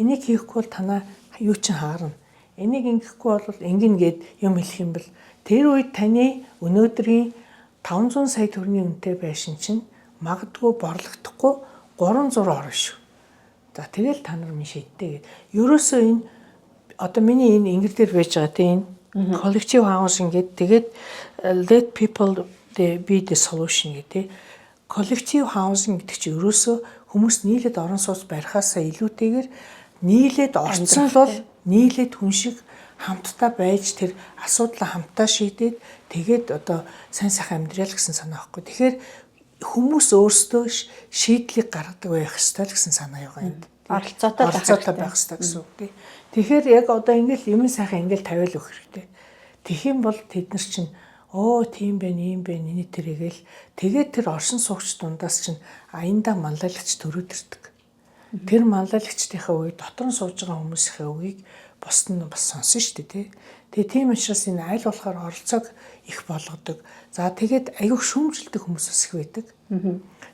Энийг хийхгүй бол танаа юу чинь хаарна. Энийг ингэхгүй бол ингэнэ гээд юм хэлэх юм бол тэр үед таны өнөөдрийн 500 сая төгрөгийн үнэтэй байшин чинь магадгүй борлогдохгүй 300 орно шүү. За, тэгэл та нар минь шийдтэй гээд. Ерөөсөө энэ одоо миний энэ ингэр дээр байж байгаа тийм энэ collective housing гээд, тэгээд let people be the solution гэдэг. Collective housing гэдэг чинь ерөөсөө хүмүүс нийлээд орон сууц барихаасаа илүүтэйгээр нийлээд орцсон л бол нийлээд хүн шиг хамтдаа байж, тэр асуудлаа хамтдаа шийдээд, тэгээд одоо сайн сайхан амьдрал гэсэн санаа байхгүй. Тэгэхээр хүмүүс өөрсдөө шийдлийг гаргадаг байх ёстой л гэсэн санаа байгаа энд. Оролцоотой байх Оролцоотой байх ёстой гэсэн үг, тий. Тэгэхээр яг одоо ингээл юм сайхан ингээл тавиал өгөх хэрэгтэй. Тэгэх юм бол тэд нар чинь өө тийм байх, ийм байх, энэ тэргээл тэгээд тэр оршин суугч дундаас чинь аянда манлайлагч төрөөд ирдэг. Тэр манлайлагчдынхаа үгийг, дотор нь сууж байгаа хүмүүсийнхээ үгийг бусд нь бас сонсон шүү дээ, тий. Тэгээ тийм учраас энэ аль болохоор оролцоог их болгодог. За, тэгээд аягүй шүүмжилдэг хүмүүс бас их байдаг.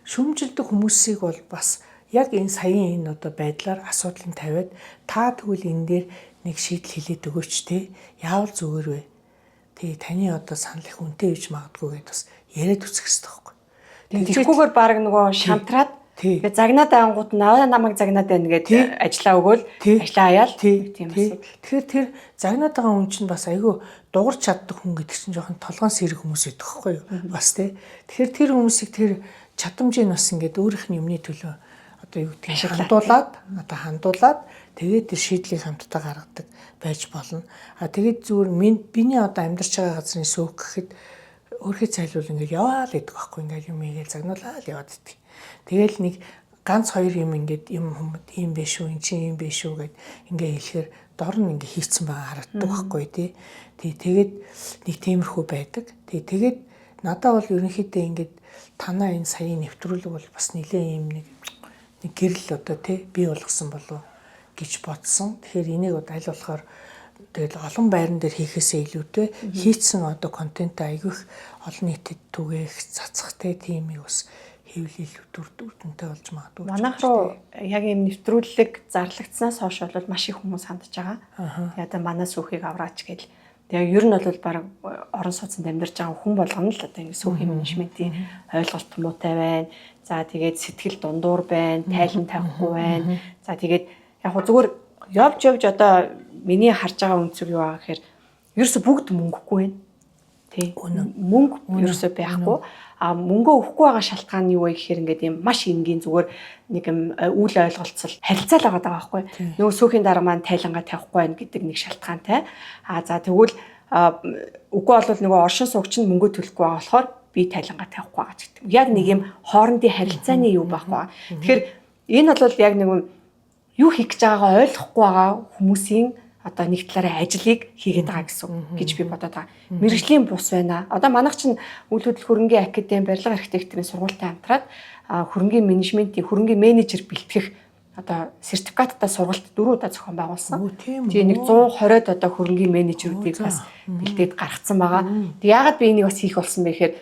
Шүүмжилдэг хүмүүсийг бол бас яг энэ саяын энэ одоо байдлаар асуудлыг тавиад, та тэгвэл энэ дээр нэг шийдэл хэлээд өгөөч, те. Яавал зүгээр вэ? Тэгээ таны одоо санал их үнэтэй гэж магадгүй гэдээ бас яриад үзэх хэрэгтэй байхгүй. Тэгэхгүйгээр баг нөгөө шантраад тэгээ загнаад ангууд наваа намайг загнаад байна гээд ажиллаа өгөөл, ажиллаа хаяал, тийм асуудал. Тэгэхээр тэр загнаад байгаа хүн чинь бас айгүй дугарч чаддаг хүн гэдэг чинь жоохон толгоон сэрэг хүмүүс байдаг байхгүй юу? Бас тий. Тэгэхээр тэр хүмүүсийг тэр чадамжийг бас ингээд өөрийнх нь юмны төлөө одоо юу гэдгийг хандуулад, одоо хандуулад, тэгээд тэр шийдлийг хамтдаа гаргадаг байж болно. А тэгээд зүгээр биний одоо амьдарч байгаа газрын сөөк гэхэд өөрхий цайлуул ингээд яваал гэдэг байхгүй, ингээд юм ийгээл загнуулаад яваад идэх. Тэгэл нэг ганц хоёр юм ингээд юм хүмүүс ийм биш шүү, эн чинь ийм биш шүү гэд ингээ хэлэхээр дор нь ингээ хийцэн байгаа харагддаг байхгүй, тий. Тий, тэгээд нэг тиймэрхүү байдаг. Тий, тэгээд надад бол ерөнхийдөө ингээд танаа энэ саяын нэвтрүүлэг бол бас нэлээ ийм нэг нэг гэрэл одоо, тий, бий болгосон болов гэж бодсон. Тэгэхээр энийг одоо аль болохоор тэгэл олон байран дээр хийхээсээ илүүтэй хийцэн одоо контент айгүйх олон нийтэд түгээх, цацах, тийм юм бас хийвэл илүү дүр дүнтэй болж магадгүй. Манайх руу яг ийм нэвтрүүлэг зарлагдсанаас хойш бол маш их хүмүүс хандж байгаа. Тэгээ одоо манай сүүхийг авраач гэл. Тэгээ ер нь бол баг орон сууцнд амьдарч байгаа хүн болгоно л одоо ингэ сүүхийн менежментийн ойлголт муутай байна. За, тэгээд сэтгэл дундуур байна, тайлан тавихгүй байна. За, тэгээд яг хөө зүгээр явж явж одоо миний харж байгаа өнцөг юу байгаа гэхээр ерөөсө бүгд мөнгөгүй байна. Тий. Мөнгө ерөөсөө байхгүй. А мөнгөө өгөхгүй байгаа шалтгаан нь юу вэ гэхээр ингээд юм маш энгийн зүгээр нэг юм үйл ойлголцол харилцаа л байгаа байхгүй. Нөгөө сүүхийн дараа маань тайлангаа тавихгүй байна гэдэг нэг шалтгаантай. А за, тэгвэл үгүй бол нөгөө оршин суугч нь мөнгөө төлөхгүй байгаа болохоор би тайлангаа тавихгүй байгаа ч гэдэг. Яг нэг юм хоорондын харилцааны юу байхгүй. Тэгэхээр энэ бол яг нэг юу хийх гэж байгаагаа ойлгохгүй байгаа хүмүүсийн одоо нэг талаараа ажлыг хийгээд байгаа гэсэн гэж би бодоод байгаа. Мэргэжлийн бус байна. Одоо манайх чинь үйл хөдлөх хөрөнгийн академи, барилга архитектурын сургуультай хамтраад хөрөнгийн менежментийн хөрөнгийн менежер бэлтгэх одоо сертификаттай сургалт дөрөв удаа зохион байгуулсан. Тэгээ нэг 120-од одоо хөрөнгийн менежерүүдийг бас бэлдээд гаргацсан байгаа. Тэг яагаад би энийг бас хийх болсон бэ гэхээр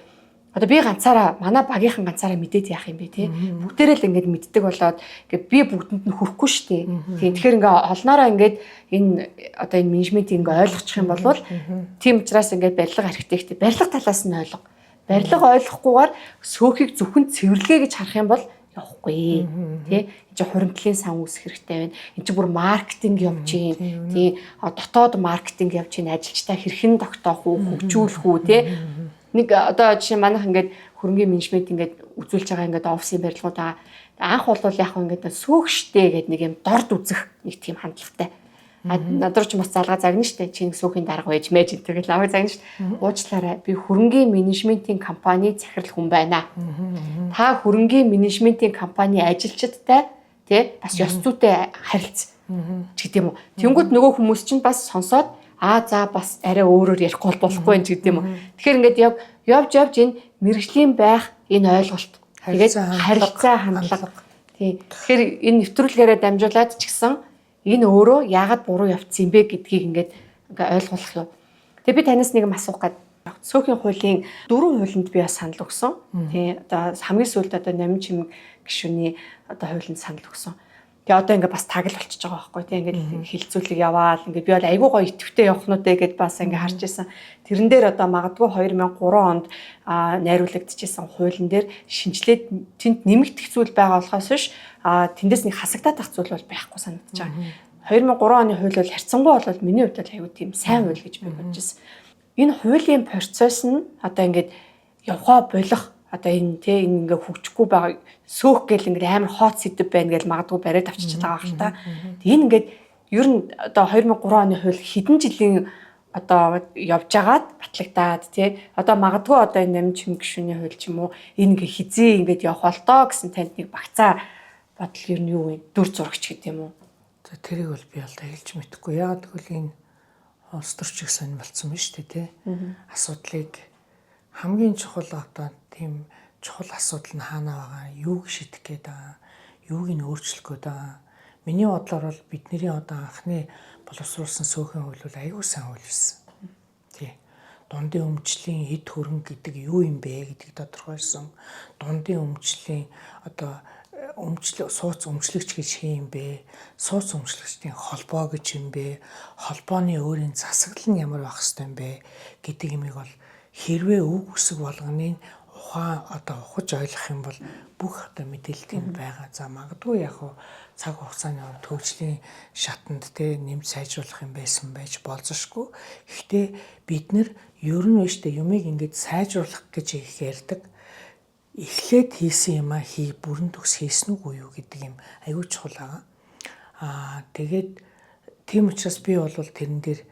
одоо би ганцаараа, манай багийнхан ганцаараа мэдээд яах юм бэ, те? Бүгдээрээ л ингээд мэддэг болоод ингээд би бүгдэнд нь хүрэхгүй шүү дээ. Тийм, тэгэхээр ингээ олноороо ингээд энэ одоо энэ менежментийг ингээ ойлгочих юм бол, тийм учраас ингээд барилга архитект, барилга талаас нь ойлго. Барилга ойлгохгүйгээр сөөхийг зөвхөн цэвэрлэгээ гэж харах юм бол явахгүй тий. Энд чинь хуримтлалын сан үүсэх хэрэгтэй байна. Энд чинь бүр маркетинг явж гин тий. Дотоод маркетинг явж гин, ажилчдаа хэрхэн тогтоох уу, хөгжүүлэх үү тий. Нэг одоо жишээ манайх ингээд хөрөнгөний менежмент ингээд үзүүлж байгаа ингээд офисын барилгууд байгаа. Анх бол яг ингээд сөөгштэй гэдэг нэг юм дорд үзэх нэг тийм хандлагатай. А над руу ч бас залгаа загна штэ. Чи нэг сөөхийн дарга байж мэж энэ тэгэл аваа загна штэ. Уучлаарай. Би хөрөнгөний менежментийн компани захирал хүн байна. Та хөрөнгөний менежментийн компани ажилчдтай тий бас ёс зүйтэй харилцаа ч гэдэм үү. Тэнгүүд нөгөө хүмүүс чинь бас сонсоод аа за бас арай өөрөөр ярихгүй болохгүй юм ч гэдэм үү. Тэгэхээр ингээд яг явж явж энэ мэрэгжлийн байх энэ ойлголт тэгээд харилцаа хандлага тий. Тэгэхээр энэ нэвтрүүлгээрээ дамжуулаад ч гэсэн энэ өөрөө яагаад буруу явцсан юм бэ гэдгийг ингээд ингээ ойлгуулах юм. Тэгээ би танаас нэг юм асуух гээд Сөөхийн хуулийн 4 хуулинд би бас санал өгсөн. Тий одоо хамгийн сүүлд одоо Намин чимэг гишүүний одоо хуулинд санал өгсөн. Тэгээ одоо ингээ бас тагл болчихж байгаа байхгүй тий ингээд хилцүүлэг яваал ингээ би бол айгүй гоё идэвхтэй явах нь үү гэд бас ингээ харж исэн. Тэрэн дээр одоо магадгүй 2003 онд найруулагдчихсан хуулийн дээр шинжилээд тэнд нэмэгдэх зүйл байгаа болохоос биш тэндээс нэг хасагдаад ах зүйл бол байхгүй санагдаж байгаа. 2003 оны хууль бол харьцангуй бол миний хувьд бол айгүй тийм сайн хууль гэж би бодож ирсэн. Энэ хуулийн процесс нь одоо ингээд явхаа болох одоо энэ тий энэ ингээ хөгжихгүй байгаа сөөх гэл ингээ амар хот сэдв байна гэж магадгүй бариад авчиж байгаа хэл та. Энэ ингээд ер нь одоо 2003 оны хууль хэдэн жилийн одоо явж агаад батлагдаад тий одоо магадгүй одоо энэ Намин чимэг гишүүний хууль ч юм уу энэ ингээ хизээ ингээд явах бол доо гэсэн танд нэг багцаа бодол ер нь юу вэ? Дүр зурагч гэдэг юм уу? За тэрийг бол би бол хэлж мэдэхгүй. Яагаад гэвэл энэ улс төрчиг сонь болцсон байна шүү дээ тий. Асуудлыг хамгийн чухал одоо тийм чухал асуудал нь хаана байгаа, юуг шийдэх гээд байгаа, юуг нь өөрчлөх гээд байгаа. Миний бодлоор бол бидний одоо анхны боловсруулсан сөөхөн хууль бол аюул сайн хууль байсан. Тий. Дундын өмчлийн эд хөрөнгө гэдэг юу юм бэ гэдгийг тодорхойлсон. Дундын өмчлийн одоо өмчлө сууц өмчлөгч гэж хин юм бэ? Сууц өмчлөгчдийн холбоо гэж юм бэ? Холбооны өөрийн засаглал нь ямар байх ёстой юм бэ гэдэг юмыг бол хэрвээ үг үсэг болгоныг ухаан одоо ухаж ойлгох юм бол бүх одоо мэдээлэл тэнд байгаа. За магадгүй яг хуу цаг хугацааны хувьд хөгжлийн шатанд те нэмж сайжруулах юм байсан байж болзошгүй. Гэхдээ бид нэр ер нь биш те юмыг ингээд сайжруулах гэж их ярьдаг. Эхлээд хийсэн юмаа хий бүрэн төгс хийсэн үгүй юу гэдэг юм аюул чухал байгаа. Аа тэгээд тийм учраас би бол тэрэн дээр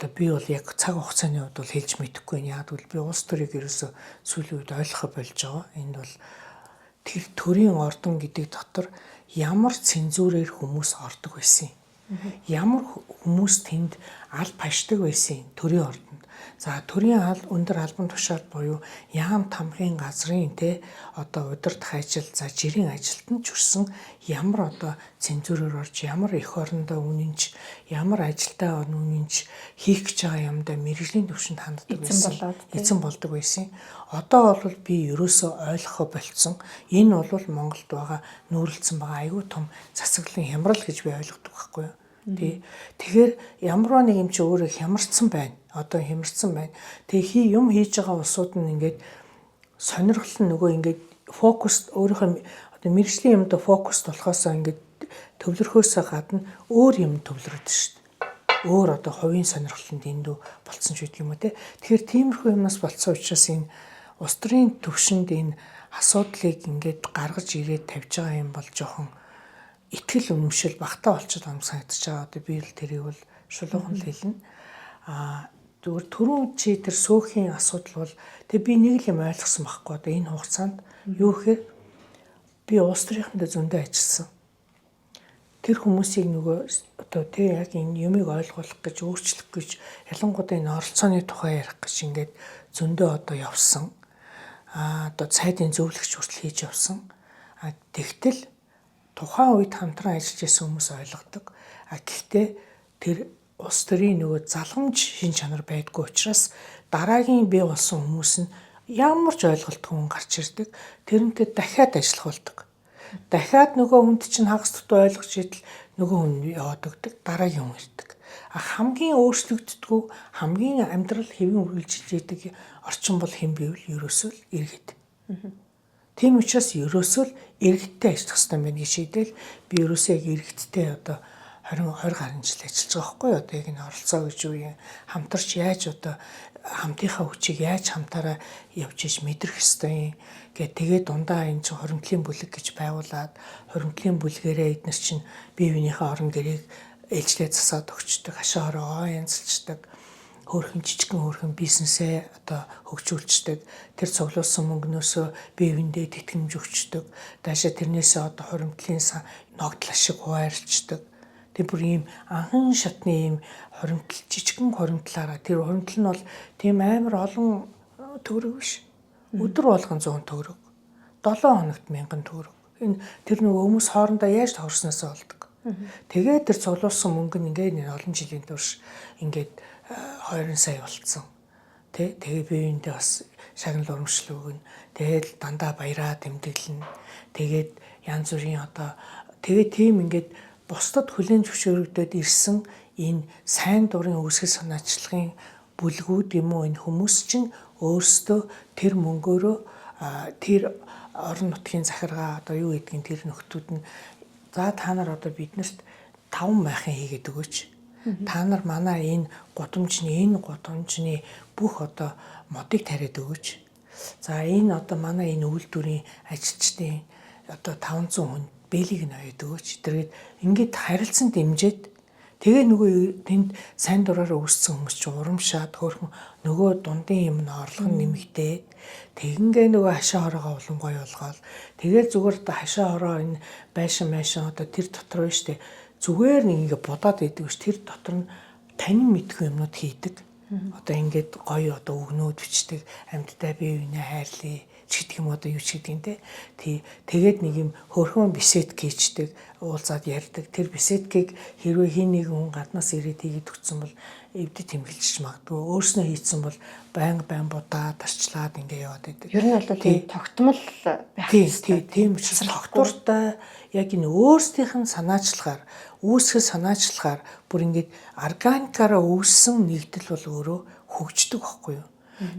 одоо би бол яг цаг хугацааны хувьд бол хэлж мэдэхгүй байна. Яг гэвэл би улс төрийг ерөөсөө сүүлийн үед ойлгохо болж байгаа. Энд бол тэр төрийн ордон гэдэг дотор ямар цензүүрээр хүмүүс ордог байсан юм. Ямар хүмүүс тэнд аль пашдаг байсан төрийн ордонд. За төрийн аль өндөр албан тушаал буюу яам тамхын газрын те одоо удирдах ажил за жирийн ажилд нь чөрсөн ямар одоо цензүүрээр орж ямар эх орондоо үнэнч ямар ажилдаа үнэнч хийх гэж байгаа юмдаа мэрэгжлийн төвшөнд ханддаг байсан. Эзэн болдог байсан. Одоо бол би ерөөсөө ойлгохоо болцсон. Энэ бол Монголд байгаа нүүрлэлсэн байгаа айгүй том засаглалын хямрал гэж би ойлгодог байхгүй юу? Тий. Тэгэхээр ямар нэг юм чи өөрөө хямарсан байна. Одоо хямарсан байна. Тэгээ хий юм хийж байгаа улсууд нь ингээд сонирхол нь нөгөө ингээд фокус өөрийнхөө одоо мэрэгжлийн юмд фокус болохоосоо ингээд төвлөрөхөөсөө гадна өөр юм төвлөрдөг шүү дээ. Өөр одоо хувийн сонирхол нь дэндүү болцсон ч гэдэг юм уу те. Тэгэхээр тиймэрхүү юмнаас болцсон учраас энэ улс төрийн төвшөнд энэ асуудлыг ингээд гаргаж ирээд тавьж байгаа юм бол жоохон итгэл үнэмшил багтаа болчиход байгаа юм санагдаж байгаа. Одоо би л тэрийг бол шулуухан л хэлнэ. Аа зүгээр түрүүн чи тэр сөөхийн асуудал бол тэг би нэг л юм ойлгосон байхгүй одоо энэ хугацаанд юу гэхээр би улс төрийнхөндөө зөндөө ажилласан. Тэр хүмүүсийг нөгөө одоо тэг яг энэ юмыг ойлгуулах гэж өөрчлөх гэж ялангуяа энэ оролцооны тухай ярих гэж ингээд зөндөө одоо явсан. Аа одоо цайдын зөвлөгч хүртэл хийж явсан. А тэгтэл тухайн үед хамтран ажиллаж байсан хүмүүс ойлгодог. А гэхдээ тэр улс төрийн нөгөө залгамж шин чанар байдгүй учраас дараагийн бий болсон хүмүүс нь ямар ч ойлголтгүй хүн гарч ирдэг. Тэрнтэй дахиад ажиллах болдог. Дахиад нөгөө хүнд чинь хагас дутуу ойлгож идэл нөгөө хүн яваад өгдөг. Дараагийн хүн ирдэг. А хамгийн өөрчлөгддгүү хамгийн амьдрал хэвэн үргэлжилж идэг орчин бол хэн бивэл ерөөсөө л иргэд. Тийм учраас ерөөсөө л иргэдтэй ажиллах хэрэгтэй байна гэж шийдэл би ерөөсөө яг иргэдтэй одоо 20 20 гаруй жил ажиллаж байгаа байхгүй юу? Одоо яг энэ оролцоо гэж юу юм хамтарч яаж одоо хамтынхаа хүчийг яаж хамтаараа явж иж мэдрэх ёстой юм гэ тэгээд дундаа энэ чинь хуримтлын бүлэг гэж байгуулад хуримтлын бүлгэрээ эднэр чинь бие биенийхээ орон гэрийг ээлжлээ засаад өгчдөг, хашаа хороо янзалчдаг, хөөрхөн жижигхэн хөөрхөн бизнесээ одоо хөгжүүлждэг. Тэр цуглуулсан мөнгнөөсөө бие биендээ тэтгэмж өгчдөг. Даашаа тэрнээсээ одоо хуримтлын ногдол ашиг хуваарлцдаг. Тэр бүр ийм анхан шатны ийм хуримтал жижигхэн хуримтлаараа тэр хуримтал нь бол тийм амар олон төгрөг биш. Өдөр болгон 100 төгрөг. 7 хоногт 1000 төгрөг. Энэ тэр нөгөө хүмүүс хоорондоо яаж тохирсноосоо болдог. Тэгээд тэр цуглуулсан мөнгө нь ингээд олон жилийн турш ингээд 20 сая болцсон. Тэ тэгээ бие биендээ бас шагнал урамшлаг өгнө. Тэгээд дандаа баяраа тэмдэглэнэ. Тэгээд янз бүрийн одоо тэгээ тийм ингээд бусдад хүлээн зөвшөөрөгдөд ирсэн энэ сайн дурын үүсгэл санаачлагын бүлгүүд юм уу энэ хүмүүс чинь өөрсдөө тэр мөнгөөрөө тэр орон нутгийн захиргаа одоо юу гэдгийг тэр нөхдүүд нь за та нар одоо биднэрт 5 майхан хийгээд өгөөч. Та нар манай энэ гудамжны бүх одоо модыг тариад өгөөч. За энэ одоо манай энэ үйлдвэрийн ажилчдын одоо 500 хүн бэлийг нь оёд өгөөч. Тэргээд ингээд харилцан дэмжиж тэгээ нөгөө тэнд сайн дураараа үүссэн хүмүүс чинь урамшаад хөөрхөн нөгөө дундын юм нь орлого нь нэмэгдээд тэгингээ нөгөө хашаа хороогоо улам гоё болгоол. Тэгээд зүгээр одоо хашаа хороо энэ байшин майшин одоо тэр дотор байна штэ. Зүгээр нэг ингээ будаад идэг ш тэр дотор нь танин мэдгүй юмнууд хийдэг. Одоо ингээд гоё одоо үгнүүд бичдэг, амьдтай бие биенээ хайрлаа ч гэдэг юм одоо юу ч гэдэг юм те. Тий. Тэгээд нэг юм хөрхөн бесед хийчдэг, уулзаад ярьдаг. Тэр беседкийг хэрвээ хин нэгэн хүн гаднаас ирээд хийгээд өгсөн бол эвдэ тэмгэлж магадгүй. Өөрснөө хийцэн бол байнга байн будаа тарчлаад ингээ яваад байдаг. Ер нь бол тийм тогтмол байх ёстой. Тийм учраас тогтвортой яг энэ өөрсдийнх нь санаачлагаар, үүсгэл санаачлагаар бүр ингээд органикаараа үүссэн нэгдэл бол өөрөө хөгждөг байхгүй юу?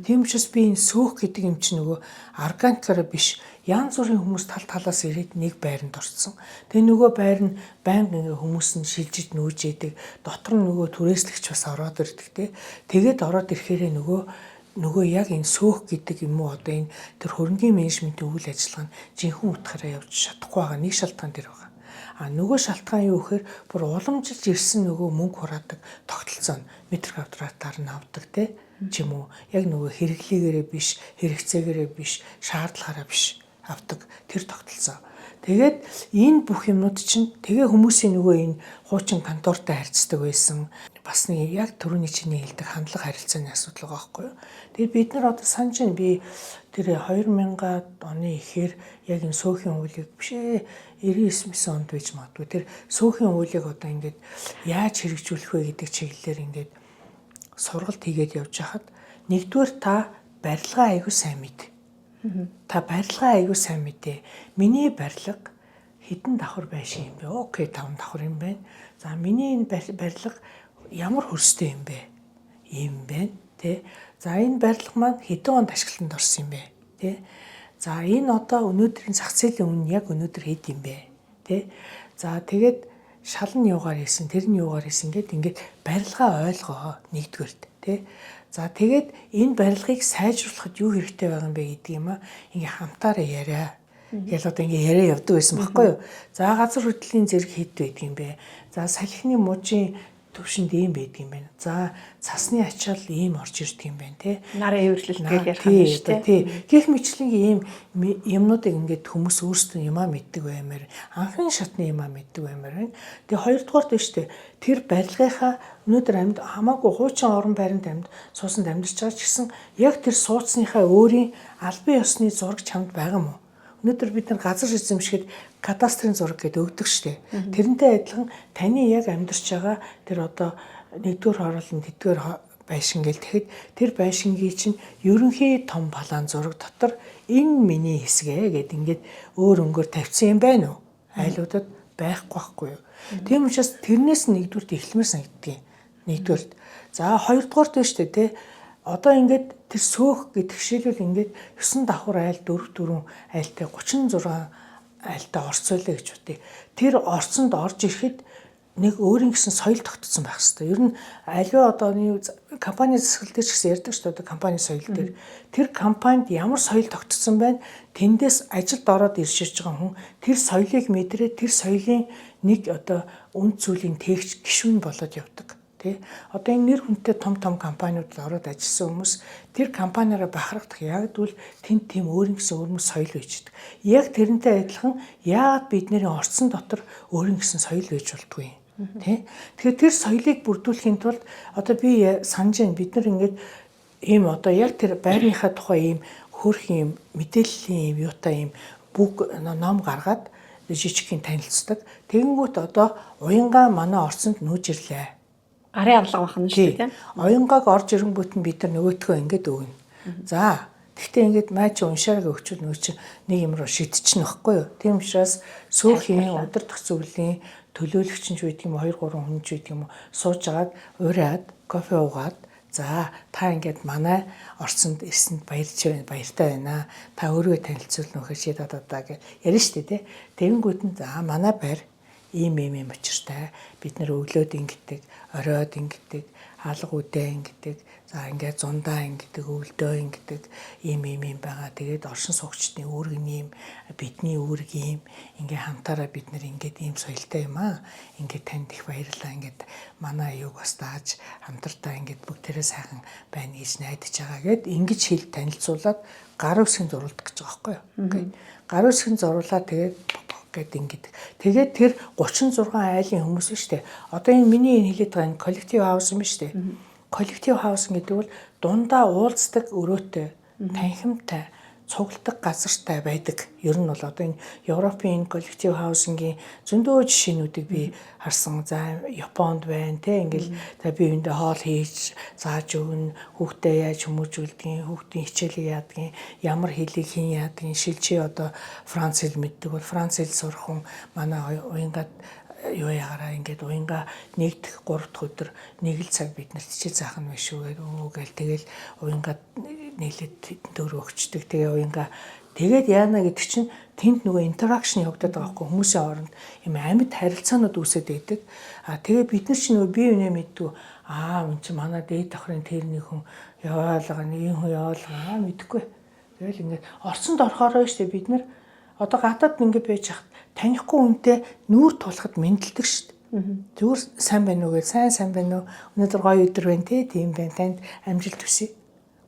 Тийм учраас би энэ сөөх гэдэг юм чинь нөгөө органикаараа биш янз бүрийн хүмүүс тал талаас ирээд нэг байранд орцсон. Тэгээ нөгөө байр нь байнга ингээ хүмүүс нь шилжиж нүүж идэг. Дотор нь нөгөө түрээслэгч бас ороод ирдэг те. Тэгээд ороод ирэхээрээ нөгөө яг энэ сөөх гэдэг юм уу одоо энэ тэр хөрөнгийн менежментийн үйл ажиллагаа нь жинхэнэ утгаараа явж чадахгүй байгаа нэг шалтгаан тэр байгаа. А нөгөө шалтгаан юу гэхээр бүр уламжилж ирсэн нөгөө мөнгө хураадаг тогтолцоо нь метр квадратаар нь авдаг те ч юм уу яг нөгөө хэрэглээгээрээ биш, хэрэгцээгээрээ биш, шаардлагаараа биш авдаг тэр тогтолцоо. Тэгээд энэ бүх юмнууд чинь тэгээ хүмүүсийн нөгөө энэ хуучин контортой харьцдаг байсан. Бас нэг яг түрүүний чиний хэлдэг хандлага харилцааны асуудал байгаа байхгүй юу. Тэгээд бид нар одоо санаж байна би тэр 2000-ад оны ихээр яг энэ сөөхийн хуулийг биш 99 онд байж магадгүй. Тэр сөөхийн хуулийг одоо ингээд яаж хэрэгжүүлэх вэ гэдэг чиглэлээр ингээд сургалт хийгээд явж хахад нэгдүгээр та барилгаа аягүй сайн мэд. Та барилгаа аягүй сайн мэдээ. Миний барилга хэдэн давхар байшин юм бэ? Окей, 5 давхар юм байна. За миний энэ барилга ямар хөрстэй юм бэ? Ийм байна, тэ. За энэ барилга маань хэдэн онд ашиглалтанд орсон юм бэ? Тэ. За энэ одоо өнөөдрийн зах зээлийн үнэ яг өнөөдөр хэд юм бэ? Тэ. За тэгээд шал нь юугаар хийсэн, тэр нь юугаар хийсэн гэд ингээд барилгаа ойлгоо нэгдүгээрт, тэ. За тэгээд энэ барилгыг сайжруулахад юу хэрэгтэй байгаа юм бэ гэдэг юм а ингээ хамтаараа яриа. Гэл одоо ингээ яриа явдаг байсан байхгүй юу? За газар хөдлөлийн зэрэг хэд байдаг юм бэ? За салхины мужийн төвшөнд ийм байдаг юм байна. За цасны ачаал ийм орж ирдэг юм байна те. Нарын эвэрлэлт гэж ярих юм шүү дээ. Тий. Гэх мэтлэнгийн ийм юмнуудыг ингээд хүмүүс өөрсдөө юмаа мэддэг баймаар анхны шатны юмаа мэддэг баймаар байна. Тэгээ хоёрдугаарт нь шүү дээ. Тэр барилгынхаа өнөөдөр амьд хамаагүй хуучин орон байранд амьд суусанд амьдарч байгаа ч гэсэн яг тэр сууцныхаа өөрийн албан ёсны зураг чамд байгаа мó? Өнөөдөр бид нар газар эзэмшихэд кадастрын зураг гэдэг өгдөг штеп. Тэрнтэй адилхан таны яг амьдарч байгаа тэр одоо нэгдүгээр хорооллон тэдгээр байшин гэл тэгэхэд тэр байшингийн чинь ерөнхий том план зураг дотор энэ миний хэсэг ээ гэд ингээд өөр өнгөөр тавьсан юм байна уу? Айлуудад байхгүй байхгүй юу? Тийм учраас тэрнээс нэгдүгüрт эхлэмээр санагддгийн. Нэгдүгüрт. За хоёрдугаарт байна штэ тий. Одоо ингээд тэр сөөх гэдэг жишээлбэл ингээд 9 давхар айл 4 4 айлтай 36 айлтай орц байлаа гэж бодъё. Тэр орцонд орж ирэхэд нэг өөрийн гэсэн соёл тогтцсон байх хэрэгтэй. Ер нь аливаа одооны компани засаглал дээр ч гэсэн ярьдаг шүү дээ. Одоо компани соёл дээр тэр компанид ямар соёл тогтцсон байна? Тэндээс ажилд ороод ирж ирж байгаа хүн тэр соёлыг мэдрээд тэр соёлын нэг одоо үнд зүйлийн тээгч гишүүн болоод явдаг. Тэ? Одоо энэ нэр хүндтэй том том компаниудад ороод ажилласан хүмүүс тэр компаниараа бахархдах яг гэвэл тэнд тийм өөрийн гэсэн өрмөц соёл байж байдаг. Яг тэрнтэй адилхан яагаад бидний орцсон дотор өөрийн гэсэн соёл байж болдгүй юм? Тэ? Тэгэхээр тэр соёлыг бүрдүүлэхийн тулд одоо би санаж байна, бид нар ингээд ийм одоо яг тэр байрныхаа тухай ийм хөөрхөн юм мэдээллийн юм юутай юм бүх ном гаргаад жижигхэн танилцдаг. Тэгэнгүүт одоо уянгаа манай орцонд нүүж ирлээ. Гарын авлага бахна шүү дээ, тийм. Оюнгааг орж ирэнгүүт нь бид нар нөгөөтгөө ингэж өгнө. За, тэгтээ ингэж маа чи уншаараа өгчүүд нөө чи нэг юм руу шидчихнэ байхгүй юу? Тийм учраас сөөхийн удирдах зөвлөлийн төлөөлөгч нь ч байдаг юм 2 3 хүн ч байдаг юм сууж агаад уриад кофе уугаад за та ингээд манай орцонд ирсэнд баярч байна, баяртай байна. Та өөрийгөө танилцуулна уу гэхээр да да гэж ярина шүү дээ, тий. Тэгэнгүүт нь за манай байр ийм ийм ийм учиртай. Бид нэр өглөөд ингэдэг, оройд ингэдэг, алга үдээ ингэдэг. За ингээд зундаа ингэдэг, өвлдөө ингэдэг ийм ийм ийм байгаа. Тэгээд оршин суугчдын үүрэг нь ийм, бидний үүрэг ийм. Ингээ хамтаараа бид нэр ингээд ийм соёлтой юм аа. Ингээд танд их баярлалаа. Ингээд манай юуг бас дааж хамтартаа ингээд бүгдээрээ сайхан байна гэж найдаж байгаа гэд ингэж хэл танилцуулаад гар үсгийн зурулдаг гэж байгаа байхгүй юу? Гар үсгийн зуруулаад тэгээд гэд ингэдэг. Тэгээд тэр 36 айлын хүмүүс нь штэ. Одоо энэ миний энэ хэлээд байгаа энэ collective house юм штэ. Collective house гэдэг бол дундаа уулздаг өрөөтэй, танхимтай, цугладаг газартай байдаг. Ер нь бол одоо энэ Европын энэ collective housing-ийн зөндөө жишээнүүдийг би харсан. За Японд байна те ингээл за би үүндээ хоол хийж зааж өгнө, хүүхдээ яаж хүмүүжүүлдгийг, хүүхдийн хичээлийг яадгийг, ямар хэлийг хэн яадгийг, шилжээ одоо Франц хэл мэддэг бол Франц хэл сурах хүн манай уянгад юу ягараа ингээд уянга нэгдэх 3 дахь өдөр нэг л цаг бид нарт хичээл заах нь биш үү гэдэг өө гээл тэгэл уянгад нийлээд төгрөг өгчдөг. Тэгээ уянга тэгээд яана гэдэг чинь тэнд нөгөө interaction явагдаад байгаа байхгүй хүмүүсийн хооронд юм амьд харилцаанууд үүсээд байдаг. А тэгээ бид нар чинь нөгөө бие биенээ мэддэг. Аа энэ чинь манай дээд давхрын тэр нэг хүн яваалгаа нэг хүн яваалгаа мэдэхгүй. Тэгэл ингээд орцонд орохороо штэ бид нар одоо гадаад ингээд байж хат танихгүй хүнтэй нүүр тулахад мэндэлдэг шүү дээ. Зүгээр сайн байна уу гэж сайн сайн байна уу? Өнөөдөр гоё өдөр байна те тийм байна. Танд амжилт хүсье.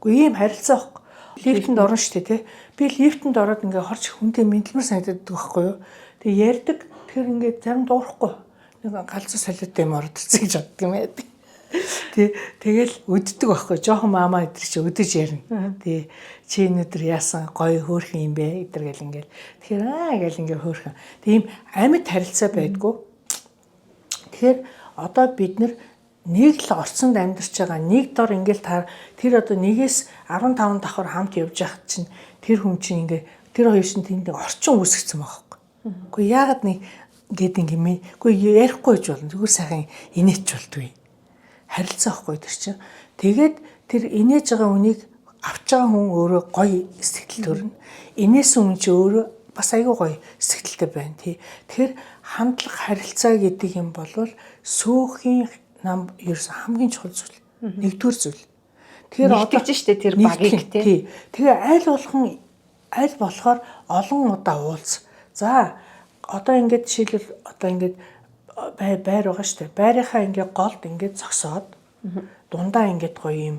Үгүй ийм харилцаа байхгүй. Лифтэнд орно шүү дээ те. Би лифтэнд ороод ингээ хорч хүнтэй мэдлэмэр санагддаг байхгүй юу? Тэгээ ярьдаг. Тэгэхээр ингээ зарим дуурахгүй. Нэг галзуу солиотой юм ороод ирсэн гэж боддог юм байдаг. Тэ тэгэл өддөг байхгүй. Жохон мама өдр чи өдөж ярина. Тэ чи өнөөдөр яасан гоё хөөрхөн юм бэ өдр гэл ингээл. Тэгэхээр аа гэл ингээ хөөрхөн. Тийм амьд харилцаа байдгүй. Тэгэхээр одоо бид нар нэг л орцонд амьдарч байгаа нэг дор ингээл та тэр одоо нэгээс 15 давхар хамт явж байхад чинь тэр хүн чинь ингээ тэр хоёр чинь тэнд нэг орчин үүсгэсэн байгаа байхгүй. Үгүй яагаад нэг гээд ингээ ми үгүй ярихгүй ч болно. Зүгээр сайхан инээч болдгүй. Харилцаа байхгүй тэр чинь. Тэгээд тэр инээж байгаа хүнийг авч байгаа хүн өөрөө гоё сэтгэл төрнө. Инээсэн хүн чи өөрөө бас айгүй гоё сэтгэлтэй байна тий. Тэгэхээр хандлага харилцаа гэдэг юм бол сөөхийн нам ерөөс хамгийн чухал зүйл. Нэгдүгээр зүйл. Тэгэхээр одоо штэ тэр багийг тий. Тэгээ аль болгон аль болохоор олон удаа уулз. За одоо ингээд жишээлбэл одоо ингээд байр байгаа штэ. Байрынхаа ингээд голд ингээд зогсоод дундаа ингээд гоё юм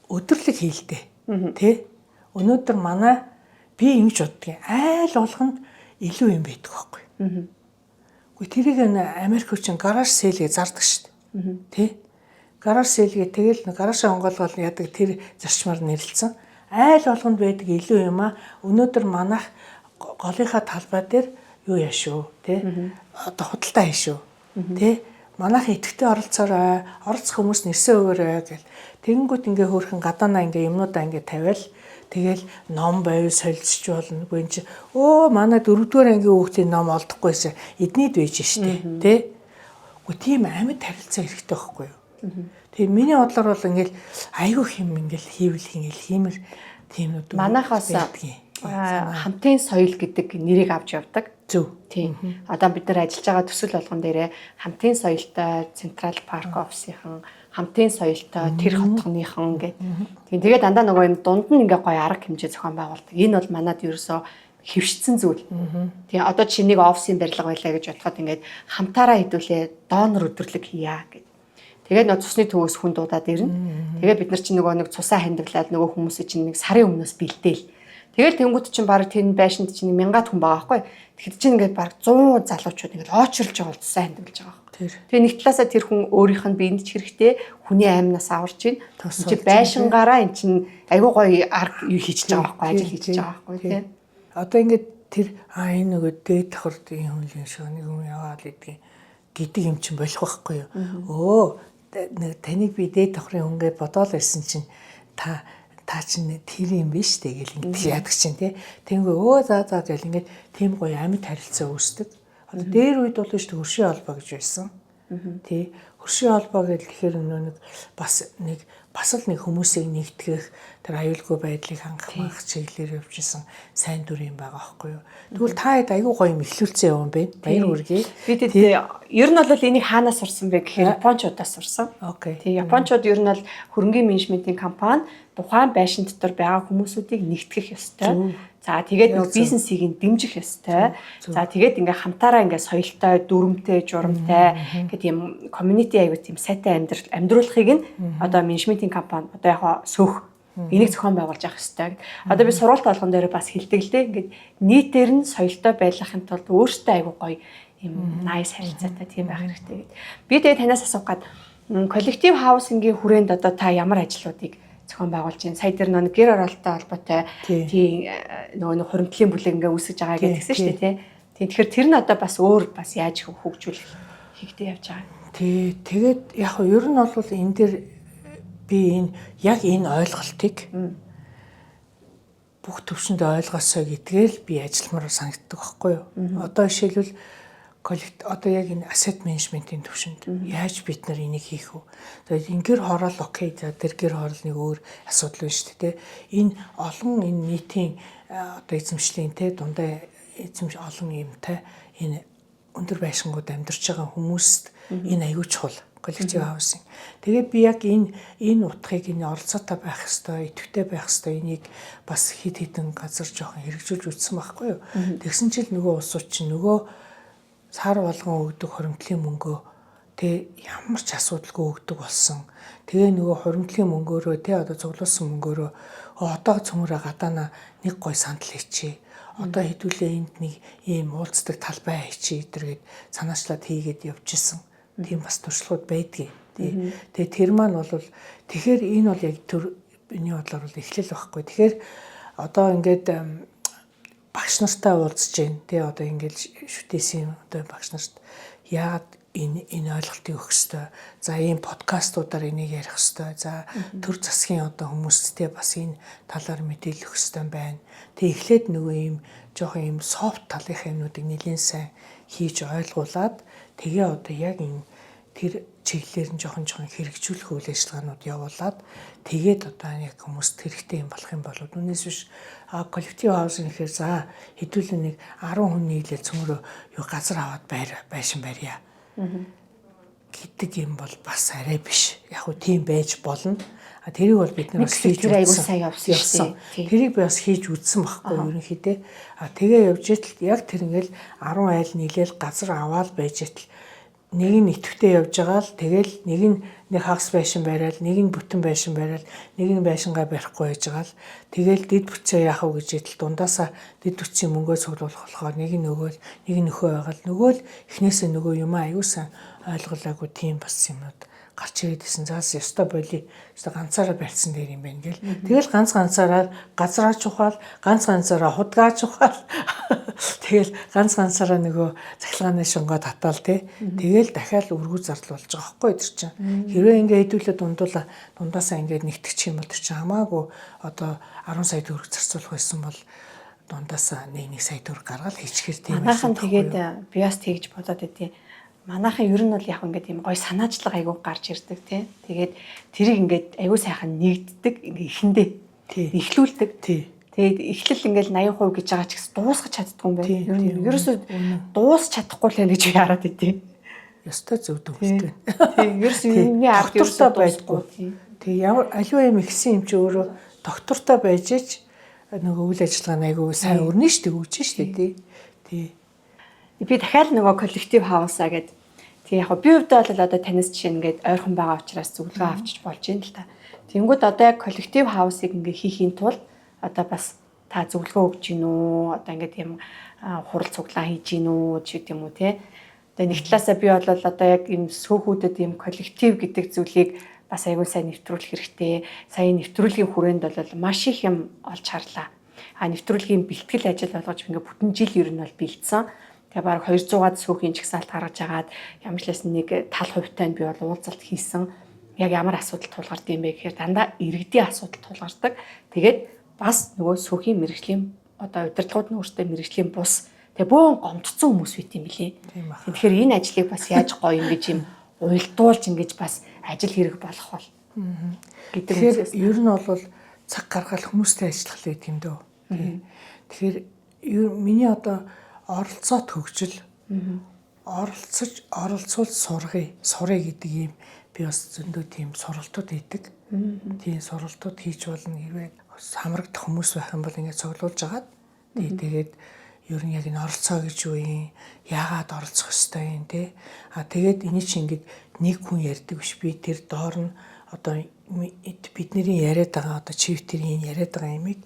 өдөрлөг хийлдэ. Тэ? Өнөөдөр манай би ингэж боддгийн. Айл болгонд илүү юм байдаг байхгүй. Үгүй тэрийг Америк хүчин garage sale гэж зардаг штэ. Тэ? Garage sale гээ тэгэл гаражаа онгоолгол яадаг тэр зарчмаар нэрлэлсэн. Айл болгонд байдаг илүү юм а. Өнөөдөр манайх голынхаа талбай дээр юу яа шүү, тэ? Одоо худалдаа хий шүү. Тэ? Манайх идэвхтэй оролцоорой, оролцох хүмүүс нэрсээ өгөөрэй гэл. Тэгэнгүүт ингээ хөөрхөн гадаанаа ингээ юмнуудаа ингээ тавиал тэгэл ном байвал солилцож болно. Үгүй энэ чи өө манай дөрөвдүгээр ангийн хүүхдийн ном олдохгүйсэн. Эднийд байж штэ, тэ? Үгүй тийм амьд харилцаа хэрэгтэй байхгүй юу? Тэгээ миний бодлоор бол ингээл айгүй хим ингээл хийвэл ингээл хиймэр тиймнүүд Манайхаас хамтын соёл гэдэг нэрийг авч явдаг. Зөв. Тийм. Одоо бид нар ажиллаж байгаа төсөл болгон дээрээ хамтын соёлтой Централ Парк офисынхан, хамтын соёлтой тэр хотгоныхан гэх. Тийм. Тэгээд дандаа нөгөө юм дунд нь ингээ гоё арга хэмжээ зохион байгуулдаг. Энэ бол манад ерөөсөө хэвшсэн зүйл. Тийм. Одоо чи нэг офисын барилга байлаа гэж бодоход ингээд хамтаараа хэдүүлээ донор өдөрлөг хийя гэд. Тэгээд нөгөө цусны төвөөс хүн дуудаад ирнэ. Тэгээд бид нар чинь нөгөө нэг цусаа хандивлаад нөгөө хүмүүсийн чинь нэг сарын өмнөөс бэлдээл. Тэгэл тэнгууд чинь баг тэр байшинд чинь мянгаад хүн байгаа байхгүй. Тэгэхэд чинь ингээд баг 100 залуучууд ингээд оочирлж байгаа бол цусаа хандивлж байгаа байхгүй. Тэгээ нэг талаасаа тэр хүн өөрийнх нь биеинд ч хэрэгтэй, хүний амнаас аварч чинь. Чи байшингаараа эн чинь айгуу гоё арга юу хийчихэж байгаа байхгүй, ажил хийчихэж байгаа байхгүй тий. Одоо ингээд тэр энэ нөгөө дээд давхарт энэ хүн юм шиг нэг хүн яваад идэгин гэдэг юм чинь болох байхгүй юу. Өө нэг таныг би дээд давхрын хүн гэж бодоол ирсэн чинь та чинь тэр юм биш үү гэл ингэж яадаг чинь тий. Тэнгүү өө за за гэл ингээд тийм гоё амьд харилцаа үүсдэг. Одоо дээр үед бол шүү дээ хөршийн холбоо гэж байсан. Тий. Хөршийн холбоо гэл тэгэхээр нэг бас нэг бас л нэг хүмүүсийг нэгтгэх тэр аюулгүй байдлыг хангах мангах чиглэлээр явж исэн сайн дүр юм байгаа байхгүй юу. Тэгвэл та хэд айгүй гоё юм эхлүүлсэн юм бэ? Баяр хүргэе. Би тэд ер нь бол энийг хаанаас сурсан бэ гэхээр Япончуудаас сурсан. Окей. Тий, Япончууд ер нь бол хөрөнгийн менежментийн компани тухайн байшин дотор байгаа хүмүүсүүдийг нэгтгэх ёстой. За тэгээд нөгөө бизнесийг нь дэмжих ёстой. За тэгээд ингээ хамтаараа ингээ соёлтой, дүрмтэй, журамтай гэдэг юм community аягүй тийм сайтай амьдрал амьдруулахыг нь одоо менежментийн компани одоо яг сөөх энийг зохион байгуулж явах ёстой. Одоо би сургуульд болгон дээр бас хэлдэг л дээ. Ингээд нийтээр нь соёлтой байлгахын тулд өөртөө аягүй гоё юм nice харилцаатай тийм байх хэрэгтэй гэд. Би тэгээд танаас асуух гад collective housing -ийн хүрээнд одоо та ямар ажлуудыг зохион байгуулж байна? Сая тэр нөгөө гэр оролттой холбоотой тийм нөгөө нэг хуримтлалын бүлэг ингээ үүсгэж байгаа гэдгсэн шүү дээ тий. Тийм, тэгэхээр тэр нь одоо бас өөр бас яаж хөгжүүлэх хийгдээ явж байгаа. Тий, тэгээд яг нь ер нь бол энэ дээр би энэ яг энэ ойлголтыг бүх төвшөнд ойлгосоо гэдгээл би ажилламаар санагддаг байхгүй юу? Одоо жишээлбэл одоо яг энэ asset management-ийн төвшөнд яаж бид нар энийг хийх вэ? Тэгээд энэ гэр хороол окей, за тэр гэр хороол нэг өөр асуудал байна шүү дээ. Энэ олон энэ нийтийн одоо эзэмшлийн те дундаа эзэмш олон юмтай энэ өндөр байшингууд амьдарч байгаа хүмүүст энэ аюул чухал collective housing. Тэгээд би яг энэ утгыг энэ оролцоотой байх ёстой, идэвхтэй байх ёстой энийг бас хэд хэдэн газар жоохон хэрэгжүүлж үзсэн байхгүй юу. Тэгсэн чил нөгөө улсууд чинь нөгөө сар болгон өгдөг хуримтлалын мөнгөө тэ ямар ч асуудалгүй өгдөг болсон. Тэгээ нөгөө хуримтлалын мөнгөөрөө тэ одоо цуглуулсан мөнгөөрөө одоо цөмөрөө гадаана нэг гой сандал хийчихье. Одоо хэдүүлээ энд нэг ийм уулздаг талбай хийчихье гэдэргээд санаачлаад хийгээд явж исэн. Тийм бас туршлагууд байдгийг. Тэгээ тэр маань бол тэгэхээр энэ бол яг төр миний бодлоор бол эхлэл байхгүй. Тэгэхээр одоо ингээд багш нартай уулзж байна. Тэгээ одоо ингээд шүтээсийн одоо багш нарт яагаад энэ ойлголтыг өгөх ёстой. За ийм подкастуудаар энийг ярих ёстой. За төр засгийн одоо хүмүүсттэй бас энэ талаар мэдээлэл өгөх ёстой байна. Тэгээ эхлээд нөгөө ийм жоохон ийм soft талынхаа юмнуудыг нэлээд сайн хийж ойлгуулад тэгээ одоо яг энэ тэр чиглэлээр нь жоохон хэрэгжүүлэх үйл ажиллагаанууд явуулаад тэгээд одоо яг хүмүүст хэрэгтэй юм болох юм болов. Үүнээс биш collective housing гэхээр за хэдүүлээ нэг 10 хүн нийлээл цөмөрөө юу газар аваад байшин барья гэдэг юм бол бас арай биш. Яг уу тийм байж болно. А тэрийг бол бид нар бас хийж үзсэн. Сайн явсан шүү дээ. Тэрийг би бас хийж үзсэн байхгүй ерөнхийдөө. А тэгээ явж итэл яг тэр ингээл 10 айл нийлээл газар аваад байж итэл нэг нь идэвхтэй явж байгаа л тэгэл нэг нь нэг хагас байшин бариад, нэг нь бүтэн байшин бариад, нэг нь байшингаа барихгүй байж байгаа л тэгэл дэд бүтцээ яах вэ гэж идэл дундаасаа дэд бүтцийн мөнгөө цуглуулах болохоор нэг нь өгөөл, нэг нь нөхөө байгаа л нөгөө л эхнээсээ нөгөө юм аюусан ойлголаагүй тийм бас юмнууд гарч ирээд исэн. Заас ёстой боли. Ёстой ганцаараа барьсан дээр юм байна гэл. Тэгэл ганц ганцаараа газраа чухал, ганц ганцаараа худгаа чухал. Тэгэл ганц ганцаараа нөгөө цахилгааны шунгаа татаал те. Тэгэл дахиад өргүү зардал болж байгаа байхгүй тэр чинь. Хэрвээ ингээ хэдүүлээ дундуула дундаасаа ингээ нэгтгэчих юм бол тэр чинь хамаагүй одоо 10 сая төгрөг зарцуулах байсан бол дундаасаа 1 сая төгрөг гаргаад хийчихэр тийм. Манайхан тэгээд би бас тэгж бодоод байдیں۔ Манайхан ер нь бол яг ингээд юм гой санаачлага айгүй гарч ирдэг тий. Тэгээд тэрийг ингээд айгүй сайхан нэгддэг ингээ эхэндээ. Эхлүүлдэг. Тэгээд эхлэл ингээл 80% гэж байгаа ч гэсэн дуусгах чаддгүй юм байна. Ер нь ерөөсөө дуусч чадахгүй л байна гэж би хараад идэв. Ёстой зөв дүгнэлт байна. Тийм, ерөөсөө юмны ард доктортой байдгүй. Тэг ямар аливаа юм ихсэн юм чи өөрөө доктортой байж ич нөгөө үйл ажиллагаа нь айгүй сайн өрнө шүү дээ, өгч шүү дээ тий. Тий. Би дахиад нөгөө коллектив хаусаа гэд. Тэг яг би хувьдаа бол одоо танаас жишээ ингээд ойрхон байгаа учраас зөвлөгөө авчиж болж байна л та. Тэнгүүд одоо яг коллектив хаусыг ингээ хийхийн тулд одоо бас та зөвлөгөө өгч гин үү? Одоо ингээд юм хурал цуглаан хийж гин үү ч гэдэм үү те. Одоо нэг талаасаа би бол одоо яг ийм сөөхүүдэд ийм коллектив гэдэг зүйлийг бас аюул сайн нэвтрүүлэх хэрэгтэй. Сая нэвтрүүлгийн хүрээнд бол маш их юм олж харлаа. А нэвтрүүлгийн бэлтгэл ажил болгож ингээ бүтэн жил ер нь бол бэлдсэн. Тэгээ бараг 200-аад сөхийн жагсаалт гаргаж агаад ямар ч лээс нэг тал хувьтай нь би бол уулзалт хийсэн. Яг ямар асуудал тулгард юм бэ гэхээр дандаа иргэдийн асуудал тулгардаг. Тэгээд бас нөгөө сөхийн мэрэгжлийн одоо удирдлагууд нь өөртөө мэрэгжлийн бус тэгээ бөөн гомдцсон хүмүүс байт юм билээ. Тэгэхээр энэ ажлыг бас яаж гоё ингэж юм уйлдуулж ингэж бас ажил хэрэг болох бол гэдэг. Тэгэхээр ер нь бол цаг гаргаал хүмүүстэй ажиллах л гэдэг юм дөө. Тэгэхээр миний одоо оролцоот хөгжил оролцож оролцуул сургая сурыг гэдэг юм би бас зөндөө тийм сургалтууд хийдэг. Тийм сургалтууд хийж болно хэрвээ хамрагдах хүмүүс байх юм бол ингээд цуглуулж агаад тэгээд ер нь яг энэ оролцоо гэж юу юм, яагаад оролцох ёстой юм те. А тэгээд эний чинь ингээд нэг хүн ярьдаг биш, би тэр доор нь одоо бидний яриад байгаа одоо чивтерийн яриад байгаа юмыг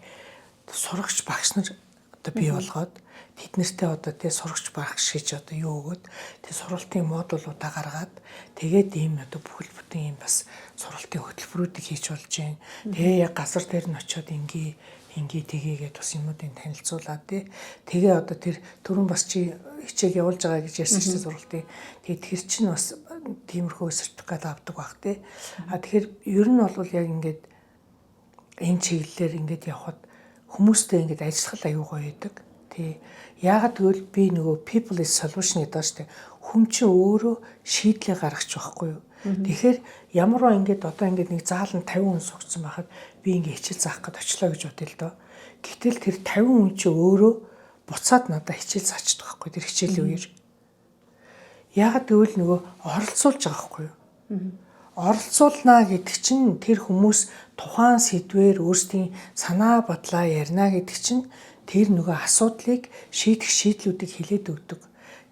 сурагч багш нар одоо бий болгоод тэд нартэй одоо тий сурагч багш гэж одоо юу өгөөд тий сургалтын модулуудаа гаргаад тэгээд ийм одоо бүхэл бүтэн ийм бас сургалтын хөтөлбөрүүдийг хийж болж байна. Тэгээ яг газар дээр нь очиод ингээ ингээ тгийгээд бас юмнуудыг танилцуулаад тий тэгээ одоо тэр түрүүн бас чи хичээл явуулж байгаа гэж ярьсан чинь сургалтын тэгээ тэр чинь бас тиймэрхүү сертификат авдаг бах тий. А тэгэхээр ер нь бол яг ингээд энэ чиглэлээр ингээд явхад хүмүүстэй ингээд ажиллах аюу гоё байдаг. Тий. Яагаад гэвэл би нөгөө people is solution гэдэг шүү дээ. Хүн чинь өөрөө шийдлээ гаргачих байхгүй юу? Тэгэхээр ямарваа ингээд одоо ингээд нэг заалан 50 хүн суугдсан байхад би ингээд хичээл заах гээд очлоо гэж бодъё л доо. Гэтэл тэр 50 хүн чинь өөрөө буцаад надад хичээл заачдаг байхгүй тэр хичээлийн үеэр. Яагаад гэвэл нөгөө оролцуулж байгаа байхгүй юу? Оролцуулнаа гэдэг чинь тэр хүмүүс тухайн сэдвээр өөрсдийн санаа бодлоо ярина гэдэг чинь тэр нөгөө асуудлыг шийдэх шийдлүүдийг хэлээд өгдөг.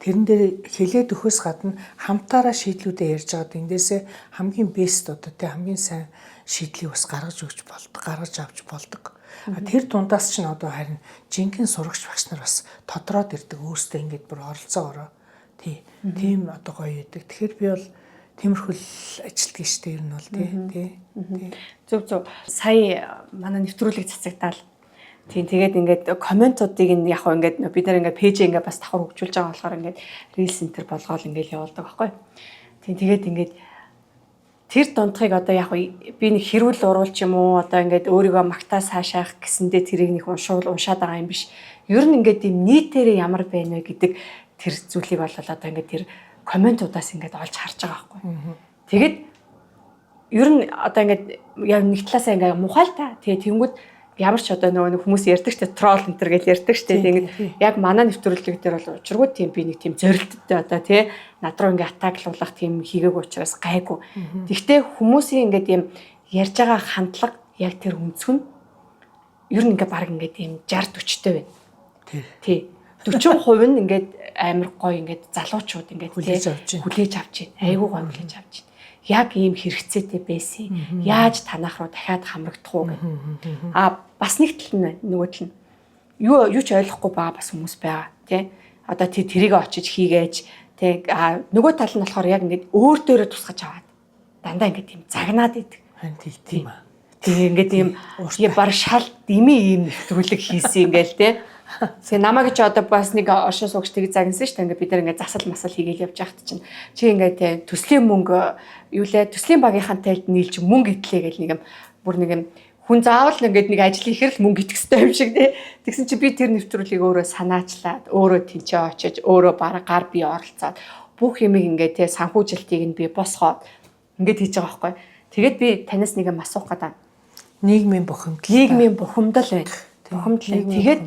Тэрэн дээр хэлээд өгөхөөс гадна хамтаараа шийдлүүдээ ярьж байгаад эндээсээ хамгийн бест одоо тий хамгийн сайн шийдлийг бас гаргаж өгч болдог, гаргаж авч болдог. А тэр дундаас чинь одоо харин жинхэнэ сурагч багш нар бас тодроод ирдэг, өөрсдөө ингэж бүр оролцоогоороо тий тийм одоо гоё идэг. Тэгэхээр би бол тиймэрхүү ажилтдаг шүү дээ ер нь бол тий тий. Зөв зөв. Сая манай нэвтрүүлэг цацагдаал. Тийм тэгээд ингээд комментуудыг нь яг хөө ингээд бид нар ингээд пэйж ингээд бас давхар хөгжүүлж байгаа болохоор ингээд рил центр болгоол ингээд явуулдаг байхгүй. Тийм тэгээд ингээд тэр дундхыг одоо яг би нэг хэрүүл уруулч юм уу одоо ингээд өөрийгөө магтаа цаашаах гэсэндээ тэрийг нэг уншуул уншаад байгаа юм биш. Ер нь ингээд ийм нийтээрээ ямар байна вэ гэдэг тэр зүйлийг бол одоо ингээд тэр комментуудаас ингээд олж харж байгаа байхгүй. Тэгээд ер нь одоо ингээд яг нэг талаасаа ингээд мухай л та. Тэгээ тэнгүүд ямар ч одоо нөгөө хүмүүс ярьдаг штэ тролл энэ төр гэж ярьдаг штэ. Тэгээд яг манай нэвтрүүлэг дээр бол учиргүй тийм би нэг тийм зорилттой одоо тий над руу ингээд атаклуулах тийм хийгээгүй учраас гайгүй. Тэгвэл хүмүүсийн ингээд юм ярьж байгаа хандлага яг тэр өнцөг нь ер нь ингээд баг ингээд юм 60 40-тэй байна. Тий. 40% нь ингээд амар гоё ингээд залуучууд ингээд хүлээж авч байна. Хүлээж авч байна. Айгүй гоё хүлээж авч байна. Яг ийм хэрэгцээтэй байсан. Яаж танах руу дахиад хамрагдах уу гэх. А бас нэг тал нь байна. Нөгөө тал нь юу ч ойлгохгүй байгаа бас хүмүүс байгаа тий. Одоо тий тэрийг очиж хийгээч тий. А нөгөө тал нь болохоор яг ингээд өөр дээрээ тусгаж аваад дандаа ингээд тийм загнаад идэг. Харин тийм аа. Тэгээ ингээд ийм баг шал дими ийм нэвтрүүлэг хийсэн ингээл тий. Тэгээ намайг ч одоо бас нэг оршин суугч тийг загнасан шүү дээ. Ингээд бид нар ингээд засал масал хийгээл явж байхад чинь чи ингээд те төслийн мөнгө юу лээ төслийн багийнхаа тайлд нийлж мөнгө итлээ гэл нэг юм бүр нэг юм хүн заавал ингээд нэг ажил хийхэр л мөнгө итгэх ёстой юм шиг те. Тэгсэн чи би тэр нэвтрүүлгийг өөрөө санаачлаад өөрөө тэнцээ очиж өөрөө бараг гар бие оролцоод Бүх юмыг ингээд те санхүүжилтийг нь би босгоод ингээд хийж байгаа байхгүй. Тэгээд би танаас нэг юм асуух гэдэг. Нийгмийн бухимдал. Нийгмийн бухимдал байна. Бухимдал. Тэгээд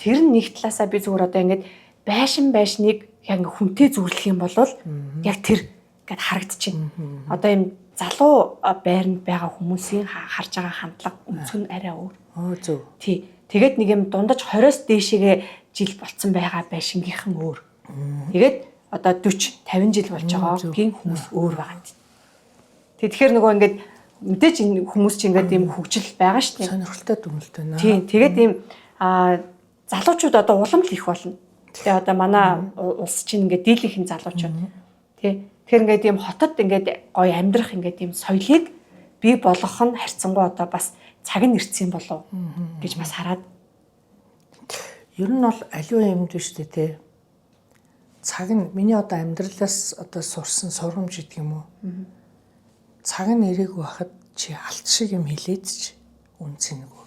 тэр нь нэг талаасаа би зүгээр одоо ингээд байшин байшныг яг ингээд хүнтэй зүрлэх юм бол яг тэр ингээд харагдчихэв. Одоо юм залуу байранд байгаа хүмүүсийн харж байгаа хандлага өнцөг нь арай өөр. Оо зөв. Тий. Тэгээд нэг юм дундаж 20-оос дээшээгээ жил болцсон байгаа байшингийнхан өөр. Тэгээд одоо 40, 50 жил болж байгаагийн хүмүүс өөр байгаа. Тэгэхээр нөгөө ингээд мэдээж энэ хүмүүс чинь ингээд ийм хөгжил байгаа шүү дээ. Сонирхолтой дүгнэлт байна. Тийм. Тэгээд ийм залуучууд одоо улам л их болно. Тэгээ одоо манай улс чинь ингээд дийлийнхэн залуучууд. Тий. Тэгэхээр ингээд ийм хотод ингээд гоё амьдрах ингээд ийм соёлыг бий болгох нь харьцангуй одоо бас цаг нь ирсэн болов гэж бас хараад. Ер нь бол аливаа юмд биш үү те. Цаг нь миний одоо амьдралаас одоо сурсан сургамж гэдэг юм уу? Цаг нь ирээгүй байхад чи алт шиг юм хилээд ч үн цэнэгүй.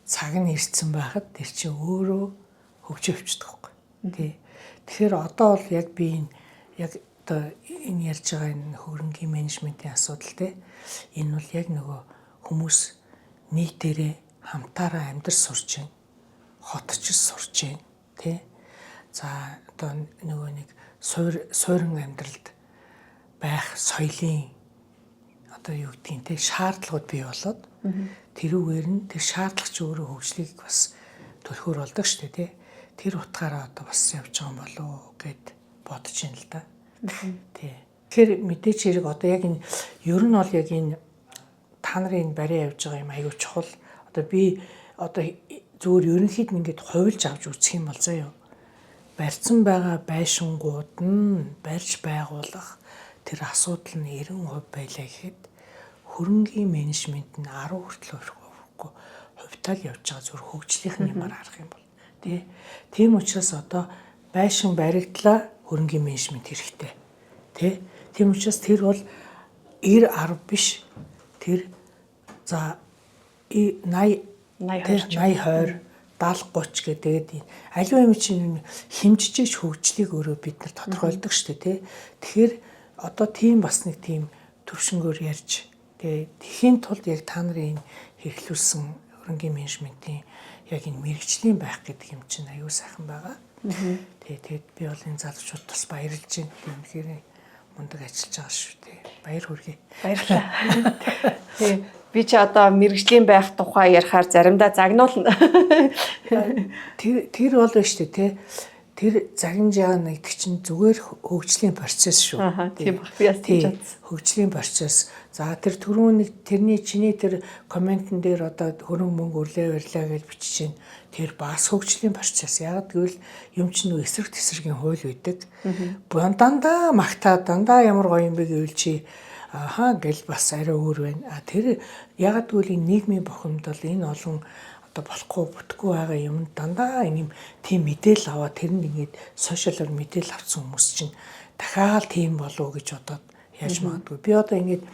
Цаг нь ирсэн байхад тэр чи өөрөө хөгжиж явчихдаг байхгүй. Тий. Тэгэхээр одоо бол яг би энэ яг одоо энэ ярьж байгаа энэ хөрөнгийн менежментийн асуудал те. Энэ бол яг нөгөө хүмүүс нийтээрээ хамтаараа амьдарч сурч байна. Хотчж сурч байна те. За одоо нөгөө нэг суурин амьдралд байх соёлын одоо юу гэдгийг те шаардлагууд бий болоод тэрүүгээр нь тэр шаардлага чи өөрөө хөгжлийг бас төлхөөр болдог шүү дээ те. Тэр утгаараа одоо бас явж байгаа юм болов уу гэд бодож байна л да. Тий. Тэгэхээр мэдээч хэрэг одоо яг энэ ер нь бол яг энэ та нарын энэ бариа явж байгаа юм аягүй чухал. Одоо би одоо зүгээр ерөнхийд нь ингээд хувилж авч үзэх юм бол заяа. Барьцсан байгаа байшингууд нь барьж байгуулах тэр асуудал нь 90% байлаа гэхэд хөрөнгийн менежмент нь 10 хүртэл хувихгүй хувьтаал явж байгаа зүр хөгжлийнх нь юмар харах юм бол тий. Тийм учраас одоо байшин баригдлаа, хөрөнгийн менежмент хэрэгтэй. Тий. Тийм учраас тэр бол 90 10 биш. Тэр за 80 80 20 70 30 гэдэг аливаа юм чинь хэмжиж хөгжлийг өөрөө бид нар тодорхойлдог шүү дээ тий. Тэгэхээр одоо тийм бас нэг тийм төвшнгөөр ярьж тэгээ тэхийн тулд яг та нарын энэ хэрэглүүлсэн хөрөнгийн менежментийн яг энэ мэрэгжлийн байх гэдэг юм чинь аюу сайхан байгаа. Тэгээ тэгээд би бол энэ залуучууд бас баярлж байна. Үнэхээр мундаг ажиллаж байгаа шүү дээ. Баяр хүргэе. Баярлалаа. Тий. Би чи одоо мэрэгжлийн байх тухай ярихаар заримдаа загнуулна. Тэр бол байна шүү дээ тий. Тэр загнаж яана гэдэг чинь зүгээр хөгжлийн процесс шүү. Тийм баг. Би бас тийж бодсон. Хөгжлийн процесс. За тэр түрүүн нэг тэрний чиний тэр комментэн дээр одоо хөрөнгө мөнгө өрлөө өрлөө гэж бичиж чинь тэр бас хөгжлийн процесс. Яг гэвэл юм чинь нэг эсрэг тесрэгийн хууль байдаг. Дандаа магтаа дандаа ямар гоё юм бэ гэвэл чи ахаа гэл бас арай өөр байна. А тэр яг гэвэл энэ нийгмийн бухимдал энэ олон одоо болохгүй бүтггүй байгаа юм дандаа энэ юм тийм мэдээлэл аваад тэрэнд ингээд сошиалор мэдээлэл авсан хүмүүс чинь дахиад тийм болов гэж бодоод яаж магадгүй. Би одоо ингээд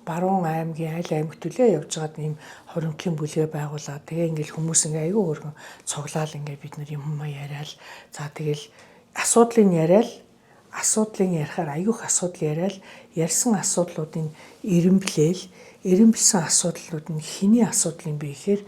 Баруун аймгийн аль аймагт үлээ явж байгаад ийм хоримтлын бүлгээ байгуулад тэгээ ингээд хүмүүс ингээ айгүй өргөн цуглаал ингээ бид нар юм яриад за тэгэл асуудлыг яриад асуудлыг ярихаар айгүйх асуудал яриад ярьсан асуудлуудын эрэмблээл эрэмблсэн асуудлууд нь хэний асуудал юм бэ гэхээр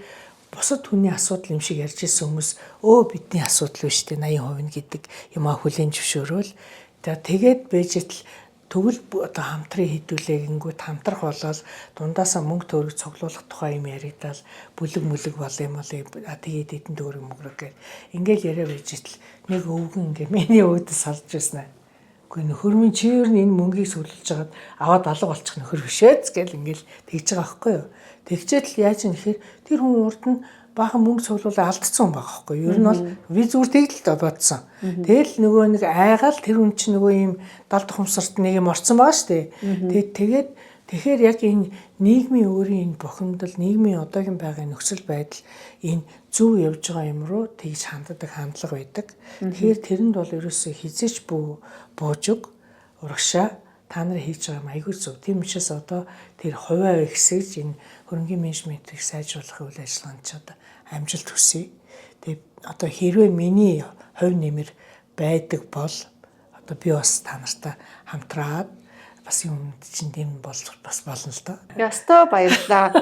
бусад хүний асуудал юм шиг ярьж ирсэн хүмүүс өө бидний асуудал биш үү 80% нь гэдэг юм а хүлээн зөвшөөрөөл. Тэгээд бэжэтл тэгвэл одоо хамтрын хідүүлээ гингүүт хамтрах болол дундаасаа мөнгө төгрөг цуглуулах тухай юм яригдал бүлэг мүлэг бол юм бол а тэгээд эдэн төгрөг мөгрөг гэл ингээл яриа бэжэтл нэг өвгөн ингээ миний өөдөөс салж байсан аа. Үгүй нөхөр минь чи ер нь энэ мөнгийг сүлүүлж хагаад аваад алга болчих нөхөр бишээц гэл ингээл тэгж байгаа байхгүй юу. Тэгчээд л яаж юм гэхээр тэр хүн урд нь баахан мөнгө цуглуулаа алдсан хүн байгаа байхгүй юу. Ер нь бол би зүгээр тэгэл бодсон. Тэгэл нөгөө нэг айгаал тэр хүн чинь нөгөө ийм дал тухамсарт нэг юм орцсон байгаа шүү дээ. Тэгээд тэгэхээр яг энэ нийгмийн өөрийн энэ бухимдал, нийгмийн одоогийн байгаа нөхцөл байдал энэ зөв явж байгаа юм руу тэгж ханддаг хандлага байдаг. Тэгэхээр тэрэнд бол ерөөсөө хизээч буужиг урагшаа та нар хийж байгаа юм айгүй зөв. Тийм учраас одоо тэр хувиа ихсэж энэ хөрөнгийн менежментийг сайжруулах үйл ажиллагаанд ч одоо амжилт хүсье. Тэгээ одоо хэрвээ миний хувь нэмэр байдаг бол Одоо би бас та нартай хамтраад бас юмд чинь дэм бол бас болно л доо. Ёстой баярлалаа.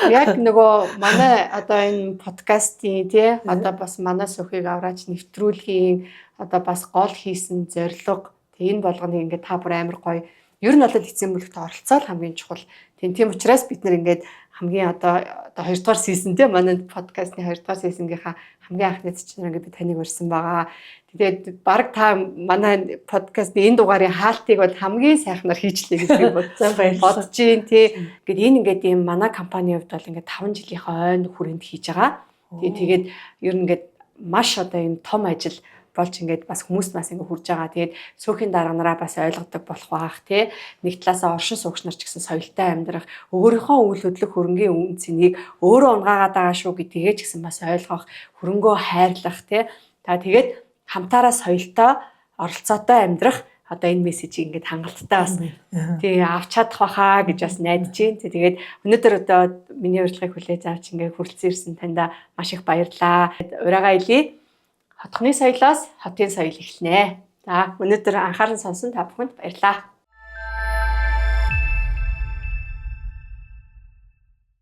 Яг нөгөө манай одоо энэ подкастын, тий, одоо бас манай сөхийг авраач нэвтрүүлгийн одоо бас гол хийсэн зорилго, тий, энэ болгоныг ингээд та бүр амар гоё. Ер нь бол эцсийн бүлэгт оролцоо л хамгийн чухал. Тийм учраас бид нэр ингээд хамгийн одоо 2 дугаар season, тий, манай подкастны 2 дугаар season гийнхаа хамгийн анхны зочноор ингээд би таныг урьсан байгаа. Тэгээд баг та манай подкастны энэ дугаарын хаалтыг бол хамгийн сайхнаар хийчлээ гэж би бодсон. Баярлалаа. Бодож гин, тий. Ингээд энэ ингээд ийм манай компанийн хувьд бол ингээд 5 жилийнхаа ойн хүрээнд хийж байгаа. Тий, тэгээд ер нь ингээд маш одоо ийм том ажил болж ингээд бас хүмүүст бас ингээд хүрж байгаа. Тэгээд сүүхийн дарга нараа бас ойлгодог болох байх, тий. Нэг талаасаа оршин суугч нар ч гэсэн соёлтой амьдрах, өөрийнхөө үйл хөдлөх хөрөнгийн үн цэнийг өөрөө унгаагаад байгаа шүү гэдгээ ч гэсэн бас ойлгох, хөрөнгөө хайрлах, тий. Та тэгээд хамтаараа соёлтой, оролцоотой амьдрах одоо энэ мессежийг ингээд хангалттай бас, тий, авч чадах байхаа гэж бас найдаж байна. Тэгээд өнөөдөр одоо миний урилгыг хүлээж авч ингээд хүрэлцэн ирсэн таньда маш их баярлалаа. Ураагаа илий. Хотхны соёлоос хотын соёл эхэлнэ. За, өнөөдөр анхааран сонсон та бүхэнд баярлалаа.